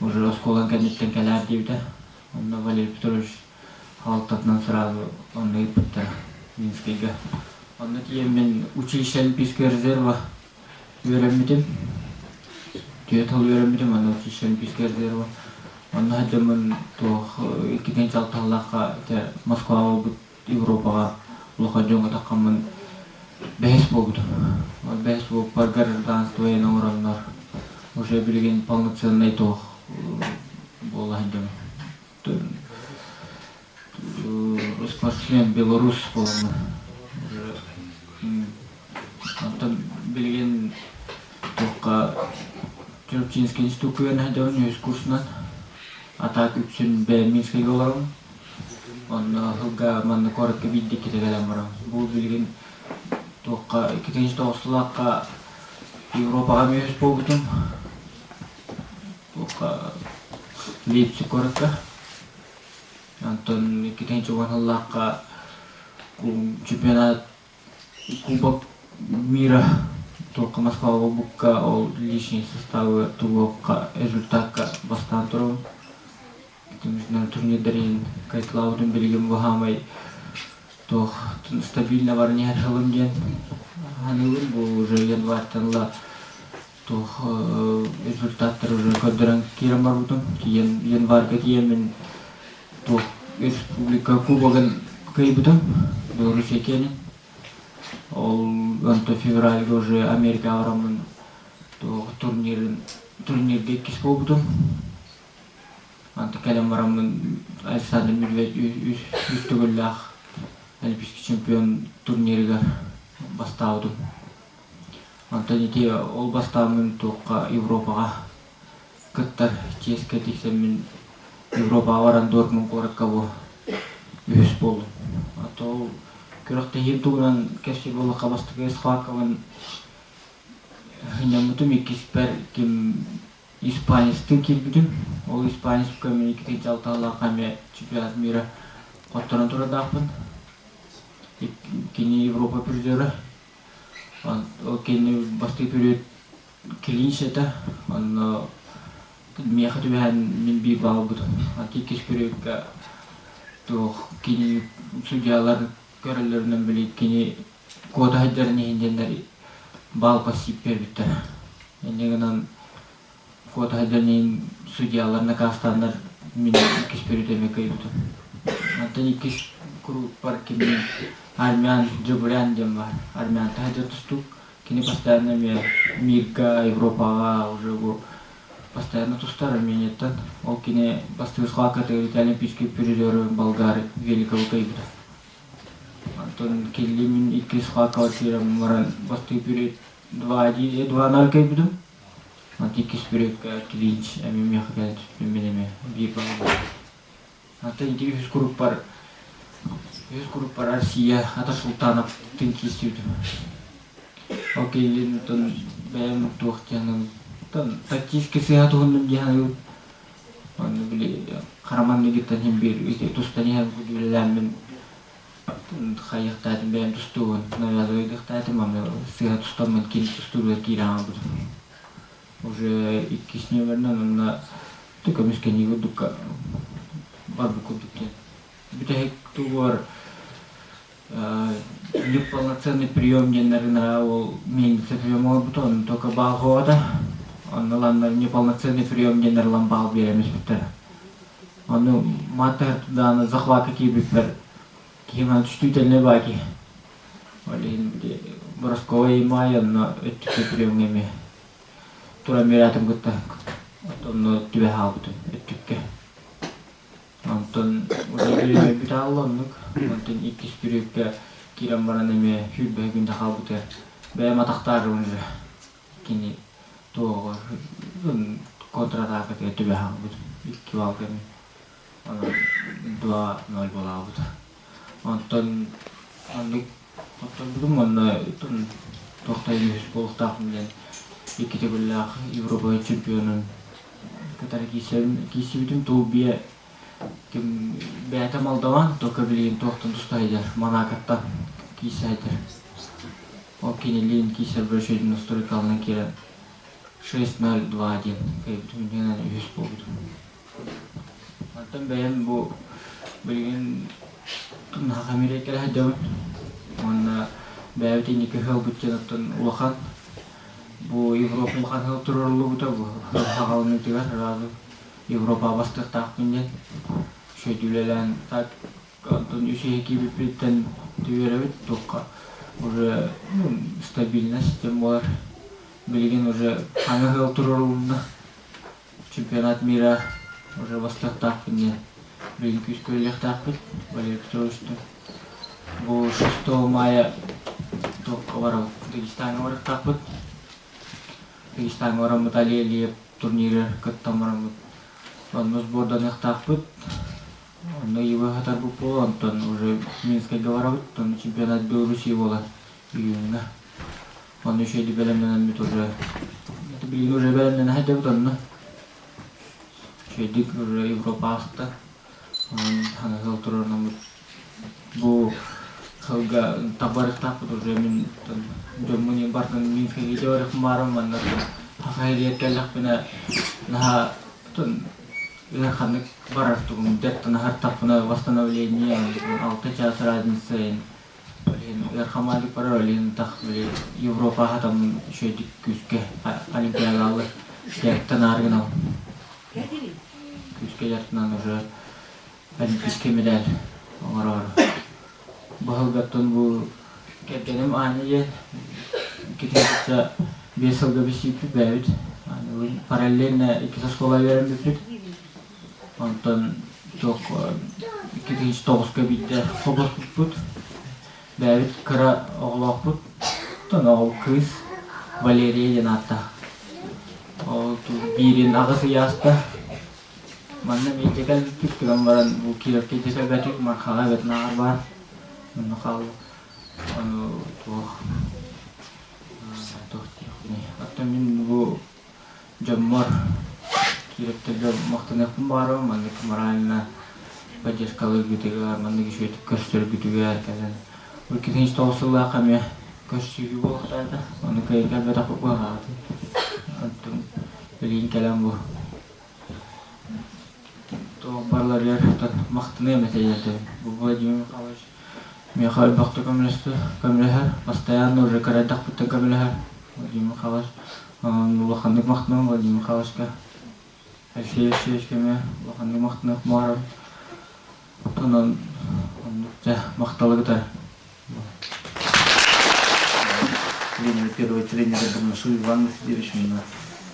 Speaker 3: уже оскуолаҥ кэнниттэн кэлээр диэбитэ. Онно Валерий Петрович хаалтатынан сразу онно ыыппыттара Минскэйгэ. Онно тиийэммин училище Олимпийского резерва үөрэммитим. Түөрт сыл үөрэммитим, онно училище Олимпийского резерва. Онно сылдьаммын туох 2006 сыллаахха Москваҕа буолбут Европаҕа улахан дьоҥҥо таххаммын бэһис буолбутум. Ол бэһис буолбуппар гражданство иһин оҥороннор уже билигин полноценный туох буола сылдьабын. Спортсмен белорус буоламмын. Уже онтон билигин туохха Чурапчинский институкка үөрэнэ сылдьабын үһүс курсунан. А так үксүн бэйэм Минскэйгэ олоробун. Онно сылга манна куоракка биирдэ иккитэ кэлэн барабын. Бу билигин туохха 2009 сыллаахха Европаҕа эмиэ үһүс буолбутум. Туохха Лейпциг куоракка. Онтон 2010 сыллаахха чемпионат Кубок мира туохха Москваҕа буолбукка ол личный составы тугуохха результакка бастаан турабын. Турнирдар иһин кайталаабытым билигин бу хаамай туох стабильно баран иһэр сылым диэн саныыбын. Бу уже январьтан ыла туох результаттар уже көрдөрөн киирэн барбытым. Тиийэн январьга тиийэммин туох республика кубогын кыайбытым Беларусь киэнин. Ол онто февральга уже Америкаҕа бараммын туох турнирын турнирга иккис буолбутум. Онто кэлэн бараммын Александр Медведь үс төгүллээх олимпийский чемпион турнирыгар бастаабытым. Онтон ити ол бастааммын туохха Европаҕа кыттар чиэскэ тиксэммин Европаҕа баран Дортмунд куоракка бу үһүс буоллум. Ото ол күрэхтэһиим туһунан кэпсиир буоллахха бастакы схваткабын ынньаммытым иккиспэр ким испанецтыы киирбитим. Ол испанец көмүнүкүтэ алталаахха эмиэ чемпионат мира хотторон турардаахпын. Кини Европа призера. Ол кини бастакы период клинч этэ. Онно миэхэ түбэһэн мин биир баалбытым. Иккис периодка туох кини судьялар көрөллөрүнэн били кини куота сылдьарын иһин диэннэр баал пассив биэрбиттэр. Инньэ гынан куота сылдьарын иһин судьялар накаастааннар мин иккис период эмиэ кыайбытым. Онтон иккис курууппар кини армян Джабурян диэн баар. Армянтан сылдьар тустуук. Кини постоянно эмиэ мирга, Европаҕа уже бу постоянно тустар Арменияттан. Ол кини бастакы схваткатыгар олимпийский призеры болгары Великовы кыайбыта. Онтон кэлли мин иккис схваткаҕа киирэн баран бастакы период 2-1 2-0 кыайбытым. Онтон иккис периодка клинч эмиэ миэхэ кэлэн түспүт мин эмиэ биир балл. Онтон ити үһүс группар Россия Ата Султанов тын киирсибитим. Ол кэлин оттон бэйэм туох диэн тактически сыыһа туһуннум дии саныыбын. Онно били хараманныгыттан иһин биир ити тустан иһэн үлэлээммин хайыахтаатым бэйэм тустуубун навязывайдыахтаатым аны сыыһа тустаммын кини тустууругар киирэн хаалбытым. Уже иккис нүөмэринэн онно көмүскэнии курдукка барбыт курдук диэн. Бүтэһик тугугар неполноценный прием диэннэрин ол мельница прием оҥорбута, онно только баал хоҕото. Онно ыланнар неполноценный прием диэннэр ылан баал биэрэн испиттэр. Ону мааттар дааны захватка киирбиппэр киһим аны түстүүтэлнэ баки. Ол иһин Боросковой Май онно өттүккэ приемҥа эмиэ туран биэрээтим кытта онно түбэ хаалбытым өттүккэ. Онтон уже бүтэ оннук. Онтон иккис бүрүүккэ киирэн баран эмиэ сүүрбэһэ күндэ хаалбыта. Бэйэм атахтаарым уже. Кини туоҕар контратакатыгар түбэ хаалбыт. Икки балка эмиэ. Онон 2-0 буолаабыт. Онтон оннук хотторбутум уонна туохтай үһүс буолуохтаахпын диэн икки төгүллээх Европа чемпионун кытары киирсибитим Тулбия ким бэйэтэ молдаван только билигин туохтан туста сылдьар Монакоттан киирсэ сылдьар ол кинилиин киирсэр бөрөчөйдүн настройкалынан киирэн 6-0-2 диэн кыайбытым иннинэн үһүс буолбутум. Онтон бэйэм бу билигин Наха Америкаҕа сылдьабын уонна Бэйэбит инники ыалбыт диэн оттон улахан. Бу Европа улахан ыал туруоруллубута бу ыал хаҕалыныытыгар сразу Европаҕа бастыахтаахпын диэн үчүгэйдик үлэлээн так онтон үс иһи киирбиппиттэн үөрэбит туохха уже ну, стабильность диэн буолар. Билигин уже аҥы ыал туруорулунна. Чемпионат мира уже бастыахтаахпын диэн билигин күүскэ үлэлиэхтээхпит Валерий Петровичтан. Бу 6 мая туохха барабыт Дагестаҥҥа барыахтаахпыт. Дагестаҥҥа бараммыт Али Алиев турниры кыттан бараммыт онно сборданыахтаахпыт. Онно ИВ хатарбыт буолуо, онтон уже Минскайга барабыт, онно чемпионат Белоруссии буолар июньҥа. Онно үчүгэйдик бэлэмнэнэммит уже билигин уже бэлэмнэнэ сылдьабыт онно. Үчүгэйдик уже Европа ааста. Онон хана сыл турарынаммыт бу сылга табарыктаахпыт уже мин дьоммун бартын Минскэгэ барыахпын баарым манна саха сиригэр кэллэхпинэ наһаа ыараханнык барар тугум дьаттан аһартахпына восстановление алта час разница ыарахамаадык барар олин тах били Европа хатаммын үчүгэйдик күүскэ олимпиадалар дьарыктан ааргынабын күүскэ дьарыктанан уже олимпийский медаль оҥороор баһылгаттан бу кэргэним Аня диэн китинча биэс сылга билсииппит бэйэбит параллельно иккис оскуола үөрэммиппит онтон туох 2009-ка биирдэ холбоспуппут бэйэбит кыра оҕолоохпут оттон оҕол кыыс Валерия диэн ааттаах ол биирин аҕыс ый ааста Манна миэдьэ кэлбиппит гынан баран бу Кировка дьэ кэлбэтик Мархаҕа эбэтин ааҕар баар. Онно хаалла. Ону туох туох диэхпиний. Оттон мин бу дьоммор Кировтарга махтаныахпын баҕарабын маннык морально поддержкалыыргытыгар, маннык үчүгэйдик көрсөргүтүгэр кэлэн. Бу 2009 сыллаах эмиэ көрсүһүү буолуохтаата. Ону кыайан кэлбэтэхпит быһаатын. Оттон билигин кэлэн бу Туох барыларыгар махтаныам этэ диэтэ. Бу Владимир Михайлович миэхэ элбэхтэ көмөлөстө, көмөлөһөр. Постоянно уже кырайдахпыттан көмөлөһөр Владимир Михайлович. Улаханнык махтанабын Владимир Михайловичка. Алексей Алексеевичка эмиэ улаханнык махтаныах баҕарабын. Онон оннук дьэ махталы кытары.
Speaker 9: Тренер, первый тренер Бурнашев Иван Васильевич уонна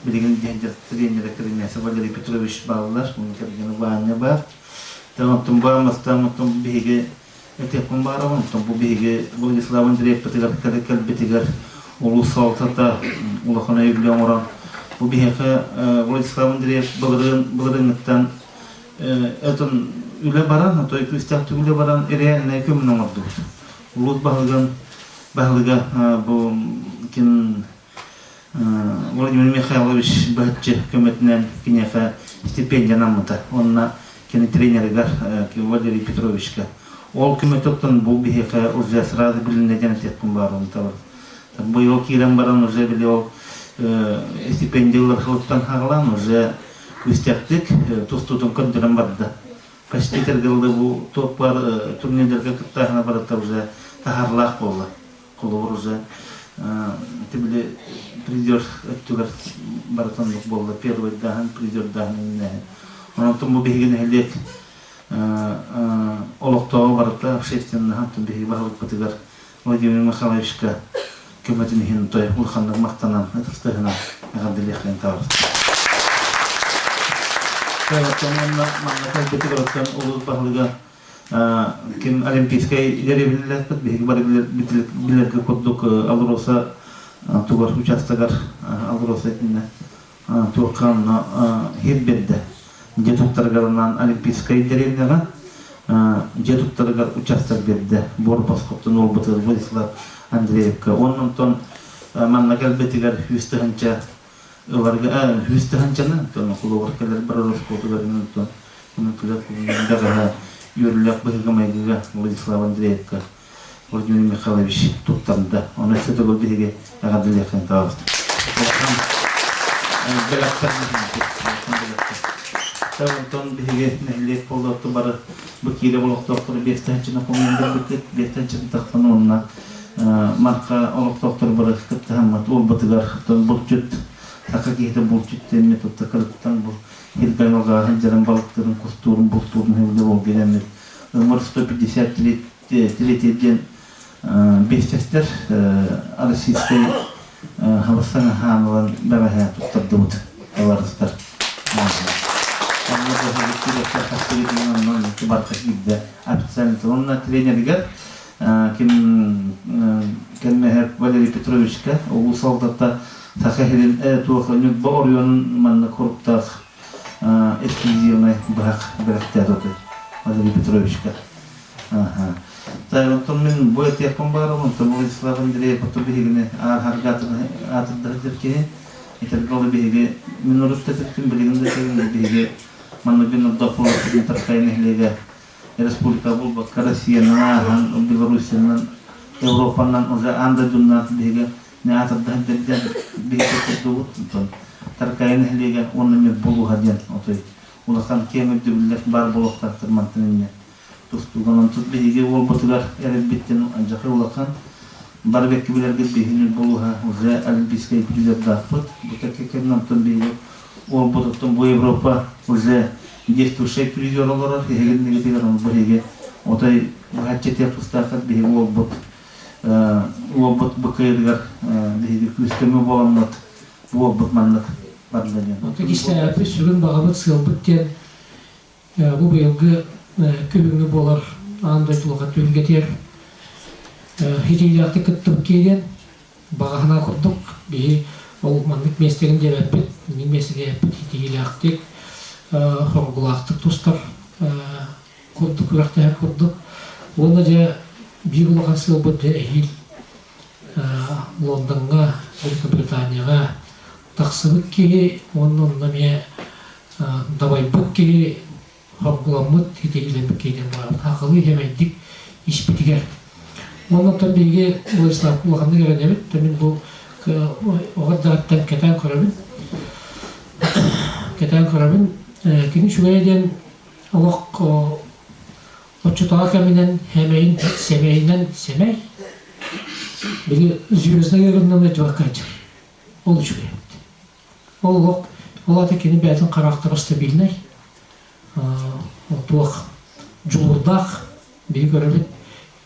Speaker 9: билигин диэн тренерэ Кремясов Валерий Петрович бааллар, уонна кэргэнэ Ваня баар. Онтон баан бастаан онтон биһиги этиэхпин баарабын, онтон бу биһиги Владислав Андреевпытыгар кэлбитигэр улуус салалтата улахан өйөбүлү оҥорон бу биһиэхэ Владислав Андреев былырыын былырыыҥҥыттан Этон үлэ баран, отой күүстээх үлэ баран реальнай көмөнү оҥордубут. Улуус баһылыгын баһылыга бу ким Владимир Михайлович быһаччы көмөтүнэн киниэхэ стипендиянаммыта. Уонна кини тренеригэр Валерий Петровичка. Ол көмөтөттөн бу биһиэхэ уже сразу билиннэ диэн этиэхпин баарым табар. Быйыл киирэн баран уже били ол стипендиялар сылыттан хаалан уже күүстээхтик тустуутун көрдөрөн барда. Почти этэргэ бу туох баар турнирдарга кыттааһына барыта уже таһаарлаах буолла. Холобур уже ити били призер өттүгэр барыта оннук буолла. Первыйдааһын, призердааһын иннээһин. Онон бу биһиги нэһилиэк олохтооҕо барыта общественноһа биһиги баһылыкпытыгар Владимир Михайловичка көмөтүн иһин той улаханнык махтанан ытыстыһынан эҕэрдэлиэххин таҕыс. Оттон манна кэлбитигэр оттон улуус баһылыга ким олимпийскай дэриэбинэлээхпит биһиги бары билэргэ курдук Алроса тугар участогар Алроса итиннэ туохха онно хир биэрдэ. Дьиэ туттарыгарынан Олимпийскай дэриэбинэҕэ дьиэ туттарыгар участок биэрдэ. Буор босхоттон уолбутугар Владислав Андреевка. Уонна онтон манна кэлбитигэр 100 тыһыынча ыларга 100 тыһыынчаны онтон холобур кэлэр барар оскуолатыгар онтон күлэр бэҕэһээ үөрүүлээх быһыыга-майгыга Владислав Андреевка Владимир Михайлович туттарда. Ону өссө төгүл биһиги эҕэрдэлиэххин таҕабыт. Улахан бэлэхтэр Онтон биһиги нэһилиэк буоллар бары бу киирэ олохтоохтору биэстэһинчини хомуйан көрбүппүт. Биэстэһинчини тахсан уонна Марха олохтоохтор бары кыттыһаммыт уолбатыгар булчут саха киһитэ булчут диэн тутта кырыттан бу хиргэ айылҕаҕа сылдьарын балыктыырын кустуурун бултуурун үһү буолга дэммит ымыр 153 третий диэн биэстэстэр российскай хабыстан хаамылан бэҕэһээ туттардыбыт табаарыстар барыта киирдэ официально уонна тренеригэр ким кэммэһэр Валерий Петровичка улуус салалтата Саха сирин туох Ньурба оройуонун манна куруктаах эксклюзивнай быһах бэлэхтээтэ Валерий Петровичка. Онтон мин бу этиэхпин баарым, онтон Владислав Андреев оту биһигини аарһарга аатырдаһар киһи. Итэргэ ол биһиги мин урут эппитим, билигин да этэбин, биһиги манна күн ордоох Таркай нэһилиэгэ республика булбакка Россиянан ааһан, Белоруссиянан, Европанан уже аан дойдунан биһиги не аатырдаһар диэн биһиги курдубут. Онтон Таркай нэһилиэгэ уонна Ньурба улууһа диэн отой улахан киэҥ өйдөбүллэр баар буолуохтаахтар мантан инньэ тустууга онтут биһиги уолбутугар эрэлбиттэн алдьархай улахан бары бэккэ билэргит биһиги Ньурба улууһа уже олимпийскай призердаахпыт бу кэккэ кэмҥэ онтон биһиги уолбутуттан бу Европа уже действующай призер олорор эһигин ону биһиги отой быһаччы этиэх тустааххыт биһиги уолбут уолбут бу кыайыытыгар биһиги күүс-көмө буоламмыт бу уолбут маннык барда диэн.
Speaker 8: Оттон кистэлээппит сүрүн баҕабыт сыалбыт диэн Бу быйылгы күһүҥҥү буолар аан дойдуларга түһүлгэтигэр хитиилээхтик кыттыбыт киһи диэн баҕаһына курдук биһи ол маннык миэстэгин диэбэппит, инник миэстэ диэбэппит хитиилээхтик, хоргулаахтык тустар курдук күрэхтэһэр курдук. Уонна дьэ биир улахан сыалбыт дьэ эһиил Лондоҥҥа, Великобританияҕа тахсыбыт киһи уонна онно эмиэ дабайбыт киһи хоргуламмыт итиилэммит киһи диэн баҕарабыт хахалыы хэмэйдик испитигэр уонна оттон биһиги Владислав улаханнык эрэнэбит мин бу оҕо эрдэҕиттэн кэтээн көрөбүн кэтээн көрөбүн кини үчүгэйэ диэн олох оччотооҕу кэминэн хэмэйин сэмэйинэн сэмэй били звездный ыгыннан ыдьыбакка сылдьар ол үчүгэй эбит Ол олох, ол аата кини бэйэтин характера стабильнай, туох дьулуурдаах, биһи көрөбүт,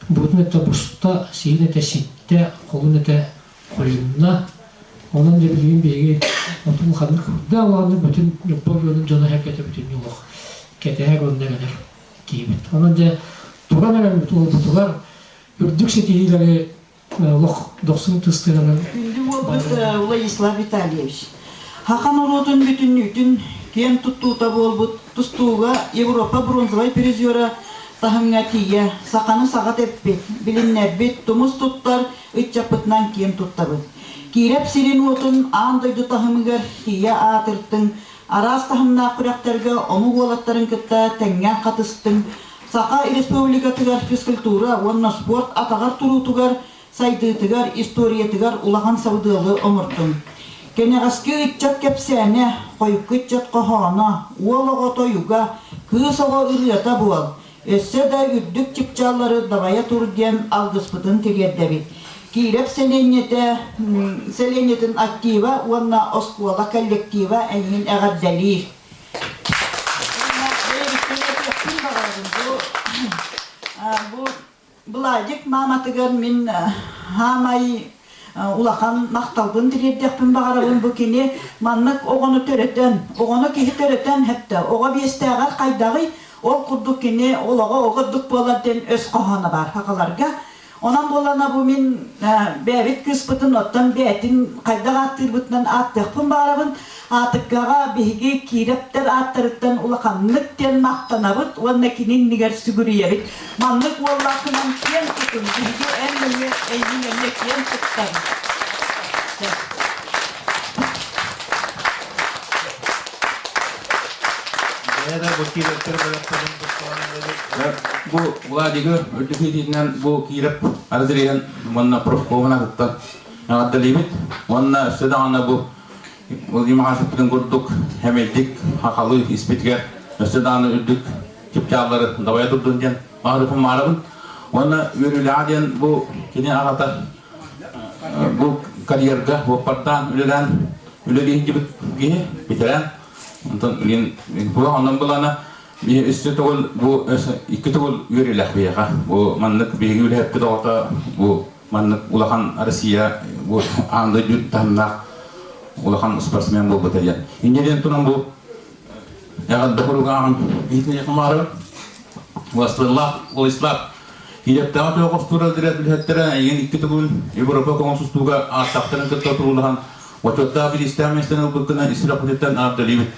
Speaker 8: буутун этэ буста, сиин этэ ситтэ, холун этэ хойунна. Онон дьэ билигин биһиги онтун улаханнык да улаханнык бүтүн Ньурба оройуонун дьоно сэргэтэ бүтүннүү олох кэтэһэр уонна эрэнэр киһибит. Онон дьэ туран эрэммит уолбутугар үрдүк ситиһиилэри олох дохсун тыстыганан
Speaker 5: Күндү уолбут Владислав Витальевич, Хаха норуотун бүтүннүүтүн киэн туттуута буолбут тустууга Европа бронзовай призера таһымҥа тиийэ саханы саҕа тэппит, билиннэрбит, тумус туттар ыччаппытынан киэн туттабыт. Киирэп сирин-уотун аан дойду таһымыгар тиийэ аатыртыҥ, араас таһымнаах күрэхтэргэ омук уолаттарын кытта тэҥҥэ хатыстыҥ, Саха Республикатыгар физкультура уонна спорт атаҕар туруутугар, сайдыытыгар, историятыгар улахан сабыдыалы оҥордум. Кэнэҕэски ыччат кэпсээнэ, хойукку ыччат хоһооно, уол оҕо тойуга, кыыс оҕо ырыата буол. Өссө да үрдүк чыпчааллары дабайа тур диэн алгыспытын тириэрдэбит. Киирэп сэлиэнньэтэ сэлиэнньэтин актива уонна оскуола коллектива эйигин эҕэрдэлиир. Бу Владик мааматыгар мин хаамай улахан махталбын тириэрдиэхпин баҕарабын. Бу кини маннык оҕону төрөтөн, оҕону киһи төрөтөн хэптэ, оҕо биэстээҕэр хайдаҕый, ол курдук кини олоҕо оҕордук буолар диэн өс хоһооно баар сахаларга. Онон буоллаҕына бу мин бэйэбит кыыспытын оттон бэйэтин хайдах ааттыырбытынан ааттыахпын баҕарабын. Аатыккаҕа биһиги Киирэптэр ааттарыттан улаханнык диэн махтанабыт уонна кини иннигэр сүгүрүйэбит. Маннык уоллааххынан киэн тутун, биһиги эн нөҥүө эйигин эмиэ киэн туттабыт.
Speaker 12: Бу Владигы үрдүк иитиитинэн бу киирэп Андреян уонна профкомун кытта эҕэрдэлиибит. Уонна өссө даҕаны бу Владимир Михайловичпытын курдук хэмэйдик хахалы испитигэр өссө даҕаны үрдүк чыпчааллары дабайа турдун диэн баҕарыппын маарабын. Уонна үөрүүлээх диэн бу кини аҕата бу карьерга уоппардаан үлэлээн үлэлии сылдьыбыт киһи ветеран. Онтон билин бу онон булана үстэ төгүл бу икки төгүл үөрүүлээх биһиэхэ. Бу маннык биһиги үлэһиппит оҕото бу маннык улахан Россия бу аан дойду таһымнаах улахан спортсмен буолбута диэн. Инньэ диэн туран бу эҕэрдэ хоругааҕын иһитинньэ хамаарабын. Владислав Владислав Кириэптэҕэ туох остуура дирэт үлэһиттэрэ эйигин икки төгүл Европа көҥүл ааттахтарын кытта туруулаһан отчуоттаах бириистээх миэстэни ылбыккына ис сүрэхпититтэн аардалыыбыт.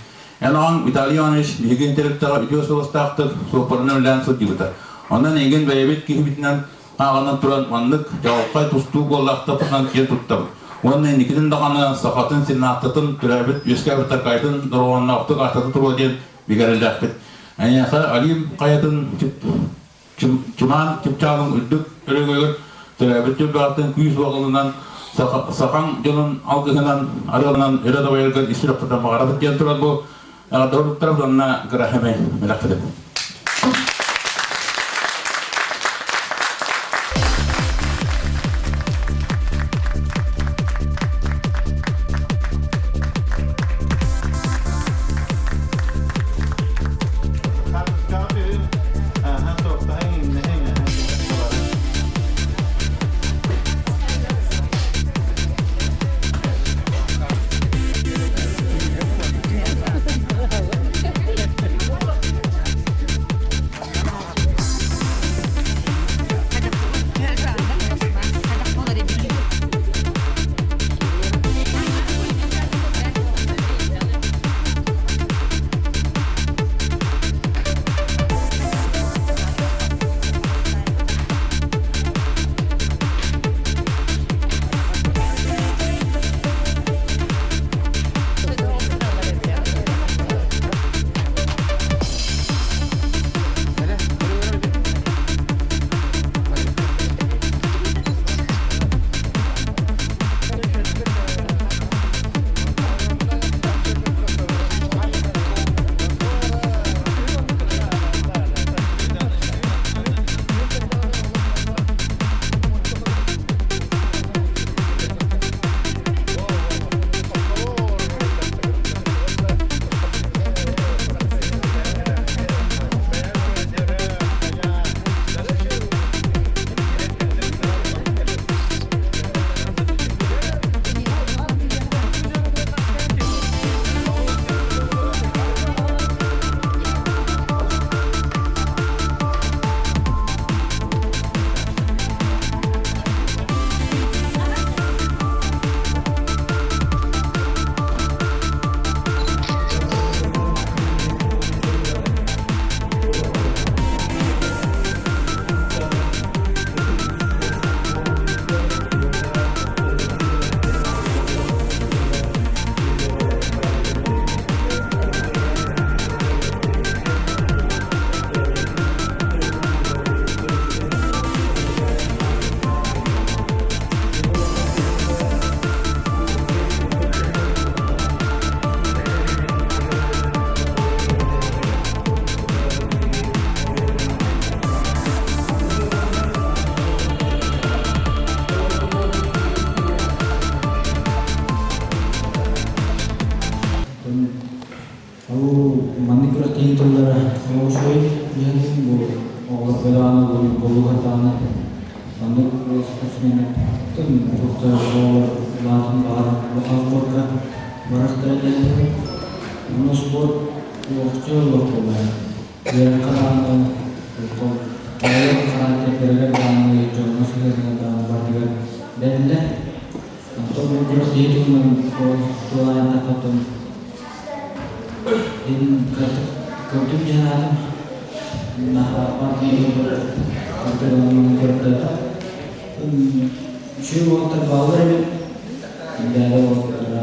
Speaker 12: Эн аҕаҥ Виталий Иванович биһиги интеллектаҕа үтүө суостаахтык суоппарынан үлэлээн сылдьыбыта. Онон эйигин бэйэбит киһибитинэн ааҕынан туран маннык чаҕылхай тустуу буоллахтарынан киэн туттабыт. Уонна инникитин даҕаны сахатын сенаттатын төрөөбүт үөскээбит Таркаайтын дорҕоонноохтук ааттата туруо диэн бигэ эрэллээхпит. Эйиэхэ Алим хайатын чымаан чыпчаалын үрдүк өрөгөйүгэр төрөөбүт түөлбэҕиттэн күүс уоҕунан сахаҥ дьонун алгыһынан арыалынан өрө дабайаргар ис сүрэхпитин баҕарабыт диэн туран бу эҕэрдэ уонна кыра хэмэй мэлэхпитин.
Speaker 3: Ол маннык күрэхтэһии тыллара оҕусуой диэн бу оҕолорго даҕаны буолугар даҕаны маннык спортсменнар туохтар оҕолор улаатан баҕар улахан спортка барахтара диэн онно спорт уохча олох буолар үөрэххэ даҕаны оҕолор характердарыгар даҕаны дьоҥҥо сыһыаныгар даҕаны барытыгар бэриллэр онтон бу күрэхтэһии туһунан туолаан Мин көрдүм дьаһаатым көрдөтө үчүгэй уолаттар бааллар эбит бэйэ уолаттара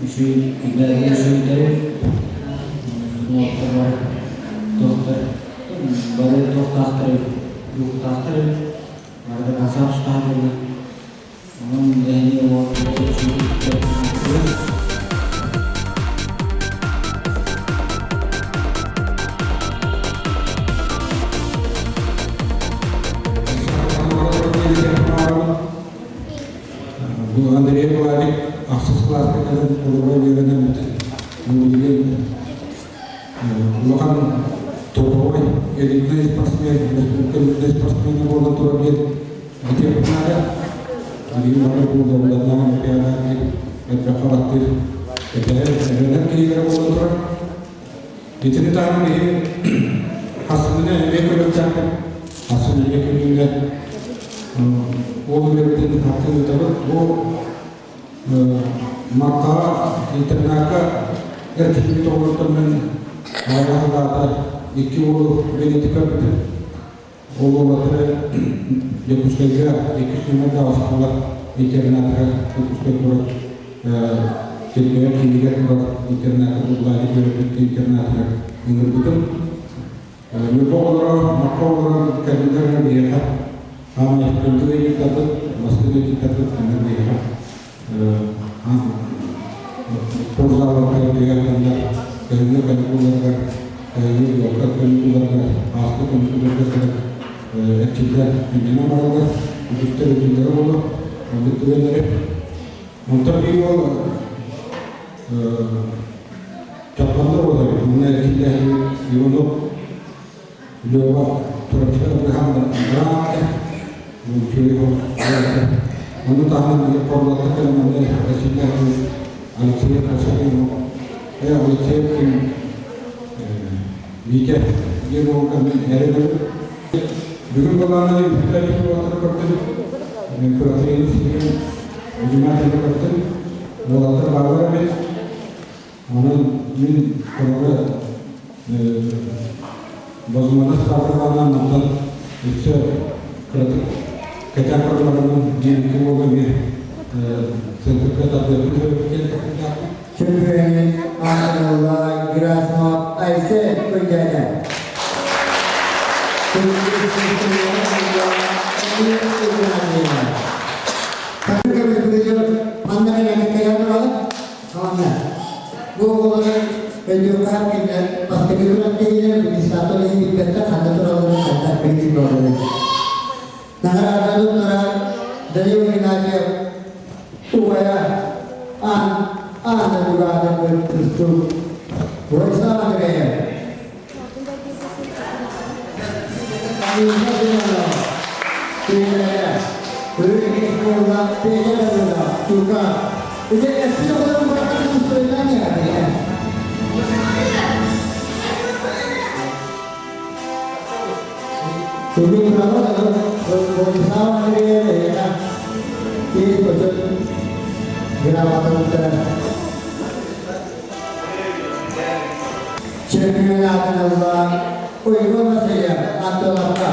Speaker 3: үчүгэй бэйэ үчүгэйдэри уолаттар бары туохтар бары туохтаахтар эбит духтаахтар эбит бары да конца тустаах буолла Онон эһиги
Speaker 4: үөрэнэммит билигин улахан топовой элитнэй спортсмен, республика элитнэй спортсмена буолан турар диэн этиэхпин наада. Билигин бары бу Лондоннааҕы Олимпиадаҕа элбэххэ баттыыр этэрэр, эрэнэр киһилэрэ буолан турар. Итини таһынан биһи хасымына эмиэ көрүөхтээхпит. Хасым эмиэ күннүүнэ уол үөрбүтүн хаттыы ыытабыт. Бу Мархаҕа интернакка эрчиллибит оҕолортон мин аҕа икки уолу бэлиэтии көрбүтүм. Ол уолаттары Дьокуускайга иккис нүөмэрдээх оскуола интернатыгар Дьокуускай куорат Кирбэйэр киинигэр турар интернакка Владик үөрэппит интернатыгар ыҥырбытым. Ньурба оҕолоро, Марха оҕолоро кэллилэр биһиэхэ хаамай күндү ыйыттарбыт, бастыҥ ыйыттарбыт кинилэр биһиэхэ спортзалларга тыйаатырдар кыһыҥҥы каникулларыгар, кыһыҥҥы елка каникулларыгар, ааспыт каникулларга кэлэн эрчиллэр иннинэ бараллар, үгүстэр үтүллэрэ буолар, оннук түгэннэри. Онтон биир уол Чаппандар буолар, манна эрчиллээһин Иванов Лёва Чурапчыга быһаан быраатта, Ону таһынан Хорлатта кэлэн манна эрчиллээһин Алексей Косогин, Алексей Витя диэн уолга мин эрэнэбин. Бүгүн былаана үпүтэ уолаттары көрдүм. Кыратыйын сирин внимательно көрдүм. Уолаттар бааллар эбит. Онон мин кылабы бозумана саатырбаанан мантан өссө кыратык кэтэх көрүлэринэн диэн уолга эмиэ центрга тардыахпын сөбүттэн кэпсэтээхпин.
Speaker 10: Чөмпүйүөнүн аатырылла Герасимов Айсен Күндэнэ. Бу оҕолору өйдүөххэ кинилэр бастакы күрэхтэһиилэр администратор иһин билбэттэр ханна туралларын ханна билигин буолаллар. Наҕарааданы туттарар Данил Игнатьев убайа Аан Аана Дугаадырбыт тустуу Владислав Андреев Алина Семенова Петя Үрүҥ Петя Данилов Тука Ити эсси оҕолорун бырахтан устуойнаан Бүгүн Владислав Андреев эйиэхэ тиис бочот грамоталары Чемпион аатын ылла Уйгун Васильев Антоновка.